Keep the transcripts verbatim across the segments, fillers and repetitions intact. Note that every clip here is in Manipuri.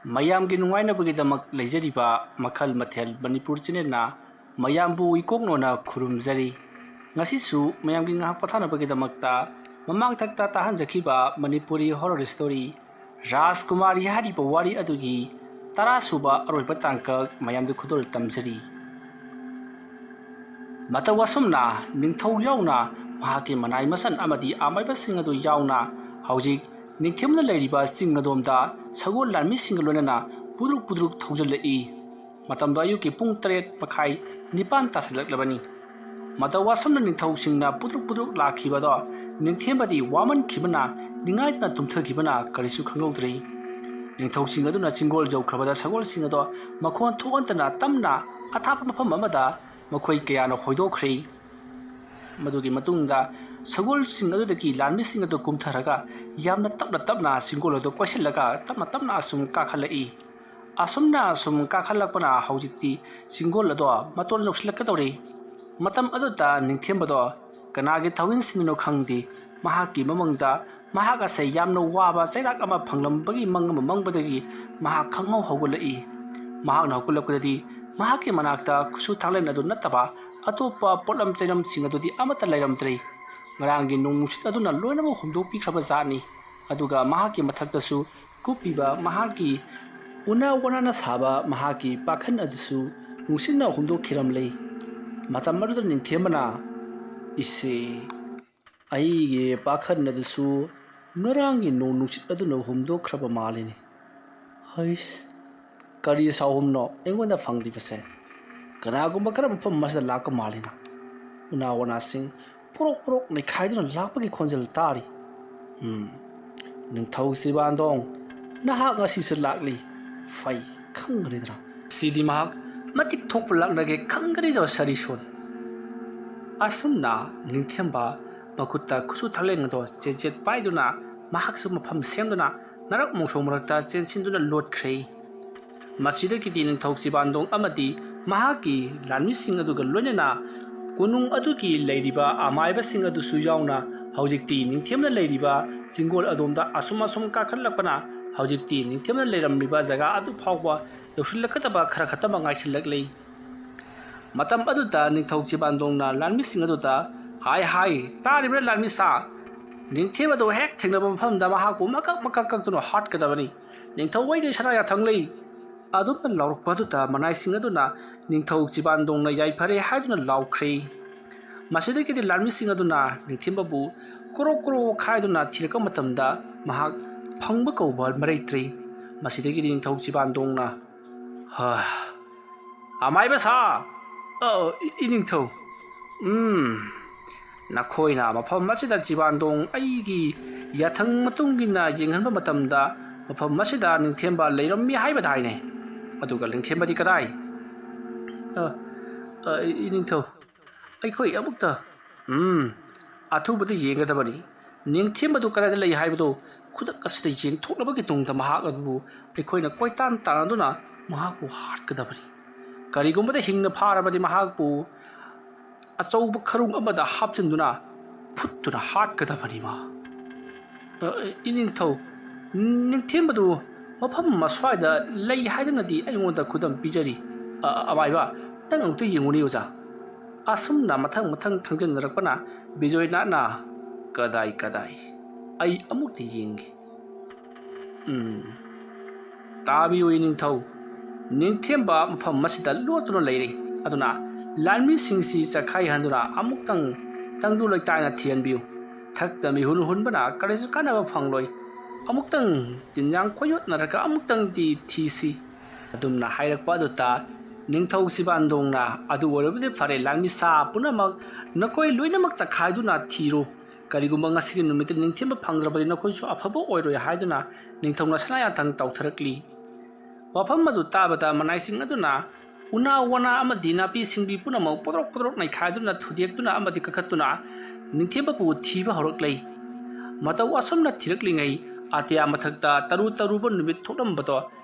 ꯃꯌꯥꯝꯒꯤ ꯅꯨꯡꯉꯥꯏꯅꯕꯒꯤꯗꯃꯛ ꯂꯩꯖꯔꯤꯕ ꯃꯈꯜ ꯃꯊꯦꯜ ꯃꯅꯤꯄꯨꯔ ꯆꯦꯅꯦꯜꯅ ꯃꯌꯥꯝꯕꯨ ꯏꯀꯣꯛꯅꯣꯅ ꯈꯨꯔꯨꯝꯖꯔꯤ꯫ ꯉꯁꯤꯁꯨ ꯃꯌꯥꯝꯒꯤ ꯉꯥꯏꯍꯥꯛ ꯄꯣꯊꯥꯅꯕꯒꯤꯗꯃꯛꯇ ꯃꯃꯥꯡꯊꯛꯇ ꯇꯥꯍꯟꯖꯈꯤꯕ ꯃꯅꯤꯄꯨꯔꯤ ꯍꯣꯔꯔ ꯁ꯭ꯇꯣꯔꯤ ꯔꯥꯖꯀꯨꯃꯥꯔꯤ ꯍꯥꯏꯔꯤꯕ ꯋꯥꯔꯤ ꯑꯗꯨꯒꯤ ꯇꯔꯥ ꯁꯨꯕ ꯑꯔꯣꯏꯕ ꯇꯥꯡꯀꯛ ꯃꯌꯥꯝꯗ ꯈꯨꯗꯣꯜ ꯇꯝꯖꯔꯤ꯫ ꯃꯇꯧ ꯑꯁꯨꯝꯅ ꯅꯤꯡꯊꯧ ꯌꯥꯎꯅ ꯃꯍꯥꯛꯀꯤ ꯃꯅꯥꯏ ꯃꯁꯟ ꯑꯃꯗꯤ ꯑꯃꯥꯏꯕꯁꯤꯡ ꯑꯗꯨ ꯌꯥꯎꯅ ꯍꯧꯖꯤꯛ ꯅꯤꯡꯊꯦꯝꯅ ꯂꯩꯔꯤꯕ ꯆꯤꯡ ꯑꯗꯣꯝꯗ ꯁꯒꯣꯜ ꯂꯥꯟꯃꯤꯁꯤꯡꯒ ꯂꯣꯏꯅꯅ ꯄꯨꯗ꯭ꯔꯨꯛ ꯄꯨꯗ꯭ꯔꯨꯛ ꯊꯧꯖꯤꯜꯂꯛꯏ꯫ ꯃꯇꯝꯗꯣ ꯑꯌꯨꯛꯀꯤ ꯄꯨꯡ ꯇꯔꯦꯠ ꯃꯈꯥꯏ ꯅꯤꯄꯥꯟ ꯇꯥꯁꯤꯜꯂꯛꯂꯕꯅꯤ꯫ ꯃꯇꯧ ꯑꯁꯨꯝꯅ ꯅꯤꯡꯊꯧꯁꯤꯡꯅ ꯄꯨꯗ꯭ꯔꯨꯛ ꯄꯨꯗ꯭ꯔꯨꯛ ꯂꯥꯛꯈꯤꯕꯗꯣ ꯅꯤꯡꯊꯦꯝꯕꯗꯤ ꯋꯥꯃꯟꯈꯤꯕꯅ ꯅꯤꯡꯉꯥꯏꯗꯅ ꯇꯨꯝꯊꯈꯤꯕꯅ ꯀꯔꯤꯁꯨ ꯈꯪꯍꯧꯗ꯭ꯔꯦ꯫ ꯅꯤꯡꯊꯧꯁꯤꯡ ꯑꯗꯨꯅ ꯆꯤꯡꯒꯣꯜ ꯌꯧꯈ꯭ꯔꯕꯗ ꯁꯒꯣꯜꯁꯤꯡ ꯑꯗꯣ ꯃꯈꯣꯟ ꯊꯣꯛꯍꯟꯗꯅ ꯇꯞꯅ ꯑꯊꯥꯞꯄ ꯃꯐꯝ ꯑꯃꯗ ꯃꯈꯣꯏ ꯀꯌꯥꯅ ꯍꯣꯏꯗꯣꯛꯈ꯭ꯔꯦ꯫ ꯃꯗꯨꯒꯤ ꯃꯇꯨꯡꯗ ꯁꯒꯣꯜꯁꯤꯡ ꯑꯗꯨꯗꯒꯤ ꯂꯥꯟꯃꯤꯁꯤꯡ ꯑꯗꯨ ꯀꯨꯝꯊꯔꯒ ꯌꯥꯝꯅ ꯇꯞꯅ ꯇꯞꯅ ꯆꯤꯡꯒꯣꯜ ꯑꯗꯨ ꯀꯣꯏꯁꯤꯜꯂꯒ ꯇꯞꯅ ꯇꯞꯅ ꯑꯁꯨꯝ ꯀꯥꯈꯠꯂꯛꯏ꯫ ꯑꯁꯨꯝꯅ ꯑꯁꯨꯝ ꯀꯥꯈꯠꯂꯛꯄꯅ ꯍꯧꯖꯤꯛꯇꯤ ꯆꯤꯡꯒꯣꯜ ꯑꯗꯣ ꯃꯇꯣꯟ ꯌꯧꯁꯤꯜꯂꯛꯀꯗꯧꯔꯦ꯫ ꯃꯇꯝ ꯑꯗꯨꯗ ꯅꯤꯡꯊꯦꯝꯕꯗꯣ ꯀꯅꯥꯒꯤ ꯊꯧꯋꯤꯟꯁꯤꯡꯅꯣ ꯈꯪꯗꯦ, ꯃꯍꯥꯛꯀꯤ ꯃꯃꯪꯗ ꯃꯍꯥꯛ ꯑꯁꯦ ꯌꯥꯝꯅ ꯋꯥꯕ ꯆꯩꯔꯥꯛ ꯑꯃ ꯐꯪꯂꯝꯕꯒꯤ ꯃꯪ ꯑꯃ ꯃꯪꯕꯗꯒꯤ ꯃꯍꯥꯛ ꯈꯪꯍꯧ ꯍꯧꯒꯠꯂꯛꯏ꯫ ꯃꯍꯥꯛꯅ ꯍꯧꯒꯠꯂꯛꯄꯗꯗꯤ ꯃꯍꯥꯛꯀꯤ ꯃꯅꯥꯛꯇ ꯈꯨꯠꯁꯨ ꯊꯥꯡꯂꯦꯟ ꯑꯗꯨ ꯅꯠꯇꯕ ꯑꯇꯣꯞꯄ ꯄꯣꯠꯂꯝ ꯆꯩꯂꯝꯁꯤꯡ ꯑꯗꯨꯗꯤ ꯑꯃꯠꯇ ꯂꯩꯔꯝꯗ꯭ꯔꯦ꯫ ꯉꯔꯥꯡꯒꯤ ꯅꯣꯡ ꯅꯨꯡꯁꯤꯠ ꯑꯗꯨꯅ ꯂꯣꯏꯅꯃꯛ ꯍꯨꯝꯗꯣꯛꯄꯤꯈ꯭ꯔꯕ ꯖꯥꯠꯅꯤ꯫ ꯑꯗꯨꯒ ꯃꯍꯥꯛꯀꯤ ꯃꯊꯛꯇꯁꯨ ꯀꯨꯞꯄꯤꯕ ꯃꯍꯥꯛꯀꯤ ꯎꯅꯥ ꯋꯥꯅꯥꯅ ꯁꯥꯕ ꯃꯍꯥꯛꯀꯤ ꯄꯥꯈꯟ ꯑꯗꯨꯁꯨ ꯅꯨꯡꯁꯤꯠꯅ ꯍꯨꯝꯗꯣꯛꯈꯤꯔꯝꯂꯦ꯫ ꯃꯇꯝ ꯑꯗꯨꯗ ꯅꯤꯡꯊꯦꯝꯕꯅ, "ꯏꯁꯦ, ꯑꯩꯒꯤ ꯄꯥꯈꯟ ꯑꯗꯨꯁꯨ ꯉꯔꯥꯡꯒꯤ ꯅꯣꯡ ꯅꯨꯡꯁꯤꯠ ꯑꯗꯨꯅ ꯍꯨꯝꯗꯣꯛꯈ꯭ꯔꯕ ꯃꯥꯜꯂꯤꯅꯦ꯫ ꯍꯩꯁ, ꯀꯔꯤ ꯁꯥꯎꯍꯨꯝꯅꯣ ꯑꯩꯉꯣꯟꯗ ꯐꯪꯂꯤꯕꯁꯦ? ꯀꯅꯥꯒꯨꯝꯕ ꯈꯔ ꯃꯐꯝ ꯑꯁꯤꯗ ꯂꯥꯛꯄ ꯃꯥꯜꯂꯤꯅ꯫ ꯎꯅꯥ ꯋꯥꯅꯥꯁꯤꯡ ꯄꯣꯔꯣꯛ ꯄꯣꯔꯣꯛ ꯅꯩꯈꯥꯏꯗꯨꯅ ꯂꯥꯛꯄꯒꯤ ꯈꯣꯟꯖꯦꯜ ꯇꯥꯔꯤ꯫ ꯎꯝ, ꯅꯤꯡꯊꯧ ꯁꯤꯕꯥꯟꯗꯣꯡ, ꯅꯍꯥꯛ ꯉꯁꯤꯁꯨ ꯂꯥꯛꯂꯤ꯫ ꯐꯩ, ꯈꯪꯒꯅꯤꯗꯅ꯫ ꯁꯤꯗꯤ ꯃꯍꯥꯛ ꯃꯇꯤꯛ ꯊꯣꯛꯄ ꯂꯥꯛꯅꯒꯦ ꯈꯪꯒꯅꯤꯗꯣ ꯁꯔꯤꯁꯣꯟ꯫" ꯑꯁꯨꯝꯅ ꯅꯤꯡꯊꯦꯝꯕ ꯃꯈꯨꯠꯇ ꯈꯨꯠꯁꯨ ꯊꯥꯡꯂꯦꯟ ꯑꯗꯣ ꯆꯦꯠ ꯆꯦꯠ ꯄꯥꯏꯗꯨꯅ ꯃꯍꯥꯛꯁꯨ ꯃꯐꯝ ꯁꯦꯝꯗꯨꯅ ꯅꯔꯛ ꯃꯣꯡꯁꯣꯡ ꯃꯔꯛꯇ ꯆꯦꯟꯁꯤꯟꯗꯨꯅ ꯂꯣꯠꯈ꯭ꯔꯦ꯫ ꯃꯁꯤꯗꯒꯤꯗꯤ ꯅꯤꯡꯊꯧ ꯁꯤꯕꯥꯟꯗꯣꯡ ꯑꯃꯗꯤ ꯃꯍꯥꯛꯀꯤ ꯂꯥꯟꯃꯤꯁꯤꯡ ꯑꯗꯨꯒ ꯂꯣꯏꯅꯅ ꯀꯣꯅꯨꯡ ꯑꯗꯨꯒꯤ ꯂꯩꯔꯤꯕ ꯑꯃꯥꯏꯕꯁꯤꯡ ꯑꯗꯨꯁꯨ ꯌꯥꯎꯅ ꯍꯧꯖꯤꯛꯇꯤ ꯅꯤꯡꯊꯦꯝꯅ ꯂꯩꯔꯤꯕ ꯆꯤꯡꯒꯣꯜ ꯑꯗꯣꯝꯗ ꯑꯁꯨꯝ ꯑꯁꯨꯝ ꯀꯥꯈꯠꯂꯛꯄꯅ ꯍꯧꯖꯤꯛꯇꯤ ꯅꯤꯡꯊꯦꯝꯅ ꯂꯩꯔꯝꯂꯤꯕ ꯖꯒꯥ ꯑꯗꯨ ꯐꯥꯎꯕ ꯌꯧꯁꯤꯜꯂꯛꯀꯗꯕ ꯈꯔ ꯈꯛꯇꯃꯛ ꯉꯥꯏꯁꯤꯜꯂꯛꯂꯤ꯫ ꯃꯇꯝ ꯑꯗꯨꯗ ꯅꯤꯡꯊꯧ ꯆꯤꯕꯥꯟꯗꯣꯡꯅ ꯂꯥꯟꯃꯤꯁꯤꯡ ꯑꯗꯨꯗ, "ꯍꯥꯏ ꯍꯥꯏ, ꯇꯥꯔꯤꯕ꯭ꯔꯥ ꯂꯥꯟꯃꯤꯁꯥ? ꯅꯤꯡꯊꯦꯝ ꯑꯗꯨ ꯍꯦꯛ ꯊꯦꯡꯅꯕ ꯃꯐꯝꯗ ꯃꯍꯥꯛꯄꯨ ꯃꯀꯛ ꯃꯀꯛ ꯀꯛꯇꯨꯅ ꯍꯥꯠꯀꯗꯕꯅꯤ꯫ ꯅꯤꯡꯊꯧ ꯑꯩꯒꯤ ꯁꯅꯥ ꯌꯥꯊꯪ ꯂꯩ!" ꯑꯗꯨꯝꯅ ꯂꯥꯎꯔꯛꯄ ꯑꯗꯨꯗ ꯃꯅꯥꯏꯁꯤꯡ ꯑꯗꯨꯅ ꯅꯤꯡꯊꯧ ꯆꯤꯕꯥꯟꯗꯣꯡꯅ ꯌꯥꯏꯐꯔꯦ ꯍꯥꯏꯗꯨꯅ ꯂꯥꯎꯈ꯭ꯔꯦ꯫ ꯃꯁꯤꯗꯒꯤꯗꯤ ꯂꯥꯟꯃꯤꯁꯤꯡ ꯑꯗꯨꯅ ꯅꯤꯡꯊꯦꯝꯕꯕꯨ ꯀ꯭ꯔꯣꯛ ꯀ꯭ꯔꯣꯛ ꯈꯥꯏꯗꯨꯅ ꯊꯤꯔꯛꯄ ꯃꯇꯝꯗ ꯃꯍꯥꯛ ꯐꯪꯕ ꯀꯧꯕ ꯃꯔꯩꯇ꯭ꯔꯦ꯫ ꯃꯁꯤꯗꯒꯤꯗꯤ ꯅꯤꯡꯊꯧ ꯆꯤꯕꯥꯟꯗꯣꯡꯅ, "ꯍꯥ, ꯑꯃꯥꯏꯕ ꯁꯥ, ꯑ, ꯏ-, ꯏꯅꯤꯡꯊꯧ, ꯎꯝ, ꯅꯈꯣꯏꯅ ꯃꯐꯝ ꯑꯁꯤꯗ ꯆꯤꯕꯥꯟꯗꯣꯡ ꯑꯩꯒꯤ ꯌꯥꯊꯪ ꯃꯇꯨꯡ ꯏꯟꯅ ꯌꯦꯡꯍꯟꯕ ꯃꯇꯝꯗ ꯃꯐꯝ ꯑꯁꯤꯗ ꯅꯤꯡꯊꯦꯝꯕ ꯂꯩꯔꯝꯃꯤ ꯍꯥꯏꯕꯗꯥꯏꯅꯦ? ꯑꯗꯨꯒ ꯅꯤꯡꯊꯦꯝꯕꯗꯤ ꯀꯗꯥꯏ?" "ꯑ, ꯑ, ꯏ-, ꯏꯅꯤꯡꯊꯧ, ꯑꯩꯈꯣꯏ ꯑꯃꯨꯛꯇ, ꯎꯝ, ꯑꯊꯨꯕꯗ ꯌꯦꯡꯒꯗꯕꯅꯤ꯫ ꯅꯤꯡꯊꯦꯝꯕꯗꯨ ꯀꯗꯥꯏꯗ ꯂꯩ ꯍꯥꯏꯕꯗꯨ ꯈꯨꯗꯛ ꯑꯁꯤꯗ ꯌꯦꯡꯊꯣꯛꯅꯕꯒꯤ ꯇꯨꯡꯗ ꯃꯍꯥꯛ ꯑꯗꯨꯕꯨ ꯑꯩꯈꯣꯏꯅ ꯀꯣꯏꯇꯥꯟ ꯇꯥꯟꯅꯗꯨꯅ ꯃꯍꯥꯛꯄꯨ ꯍꯥꯠꯀꯗꯕꯅꯤ꯫ ꯀꯔꯤꯒꯨꯝꯕꯗ ꯍꯤꯡꯅ ꯐꯥꯔꯕꯗꯤ ꯃꯍꯥꯛꯄꯨ ꯑꯆꯧꯕ ꯈꯔꯨꯡ ꯑꯃꯗ ꯍꯥꯞꯆꯤꯟꯗꯨꯅ ꯐꯨꯠꯇꯨꯅ ꯍꯥꯠꯀꯗꯕꯅꯤ ꯃꯥ꯫ ꯑ, ꯏꯅꯤꯡꯊꯧ, ꯅꯤꯡꯊꯦꯝꯕꯗꯨ ꯃꯐꯝ ꯑꯁ꯭ꯋꯥꯏꯗ ꯂꯩ ꯍꯥꯏꯗꯨꯅꯗꯤ ꯑꯩꯉꯣꯟꯗ ꯈꯨꯗꯝ ꯄꯤꯖꯔꯤ꯫ ꯑ, ꯑꯃꯥꯏꯕ, ꯅꯪ ꯑꯃꯨꯛꯇ ꯌꯦꯡꯉꯨꯅꯦ ꯑꯣꯖꯥ꯫" ꯑꯁꯨꯝꯅ ꯃꯊꯪ ꯃꯊꯪ ꯊꯪꯖꯤꯟꯅꯔꯛꯄꯅ ꯕꯤꯖꯣꯏꯅꯥꯊꯅ, "ꯀꯗꯥꯏ, ꯀꯗꯥꯏ? ꯑꯩ ꯑꯃꯨꯛꯇ ꯌꯦꯡꯒꯦ꯫ ꯎꯝ, ꯇꯥꯕꯤꯌꯨ ꯏꯅꯤꯡꯊꯧ, ꯅꯤꯡꯊꯦꯝꯕ ꯃꯐꯝ ꯑꯁꯤꯗ ꯂꯣꯠꯇꯨꯅ ꯂꯩꯔꯦ꯫ ꯑꯗꯨꯅ ꯂꯥꯟꯃꯤꯁꯤꯡꯁꯤ ꯆꯈꯥꯏꯍꯟꯗꯨꯅ ꯑꯃꯨꯛꯇꯪ ꯇꯪꯗꯨ ꯂꯩꯇꯥꯏꯅ ꯊꯤꯍꯟꯕꯤꯌꯨ꯫ ꯊꯛꯇ ꯃꯤꯍꯨꯟ ꯍꯨꯟꯕꯅ ꯀꯔꯤꯁꯨ ꯀꯥꯟꯅꯕ ꯐꯪꯂꯣꯏ꯫ ꯑꯃꯨꯛꯇꯪ ꯇꯤꯟꯖꯥꯡ ꯈꯣꯏꯌꯣꯠꯅꯔꯒ ꯑꯃꯨꯛꯇꯪꯗꯤ ꯊꯤꯁꯤ꯫" ꯑꯗꯨꯝꯅ ꯍꯥꯏꯔꯛꯄ ꯑꯗꯨꯗ ꯅꯤꯡꯊꯧ ꯆꯤꯕꯥꯟꯗꯣꯡꯅ, "ꯑꯗꯨ ꯑꯣꯏꯔꯕꯗꯤ ꯐꯔꯦ, ꯂꯥꯟꯃꯤꯁꯥ ꯄꯨꯝꯅꯃꯛ ꯅꯈꯣꯏ ꯂꯣꯏꯅꯃꯛ ꯆꯈꯥꯏꯗꯨꯅ ꯊꯤꯔꯣ꯫ ꯀꯔꯤꯒꯨꯝꯕ ꯉꯁꯤꯒꯤ ꯅꯨꯃꯤꯠꯇ ꯅꯤꯡꯊꯦꯝꯕ ꯐꯪꯗ꯭ꯔꯕꯗꯤ ꯅꯈꯣꯏꯁꯨ ꯑꯐꯕ ꯑꯣꯏꯔꯣꯏ" ꯍꯥꯏꯗꯨꯅ ꯅꯤꯡꯊꯧꯅ ꯁꯅꯥ ꯌꯥꯊꯪ ꯇꯧꯊꯔꯛꯂꯤ꯫ ꯋꯥꯐꯝ ꯑꯗꯨ ꯇꯥꯕꯗ ꯃꯅꯥꯏꯁꯤꯡ ꯑꯗꯨꯅ ꯎꯅꯥ ꯋꯥꯅꯥ ꯑꯃꯗꯤ ꯅꯥꯄꯤ ꯁꯤꯡꯕꯤ ꯄꯨꯝꯅꯃꯛ ꯄꯣꯗ꯭ꯔꯣꯛ ꯄꯣꯗ꯭ꯔꯣꯛ ꯅꯩꯈꯥꯏꯗꯨꯅ ꯊꯨꯗꯦꯛꯇꯨꯅ ꯑꯃꯗꯤ ꯀꯛꯈꯠꯇꯨꯅ ꯅꯤꯡꯊꯦꯝꯕꯕꯨ ꯊꯤꯕ ꯍꯧꯔꯛꯂꯦ꯫ ꯃꯇꯧ ꯑꯁꯨꯝꯅ ꯊꯤꯔꯛꯂꯤꯉꯩ ꯑꯇꯤꯌꯥ ꯃꯊꯛꯇ ꯇꯔꯨ ꯇꯔꯨꯕ ꯅꯨꯃꯤꯠ ꯊꯣꯛꯂꯝꯕꯗꯣ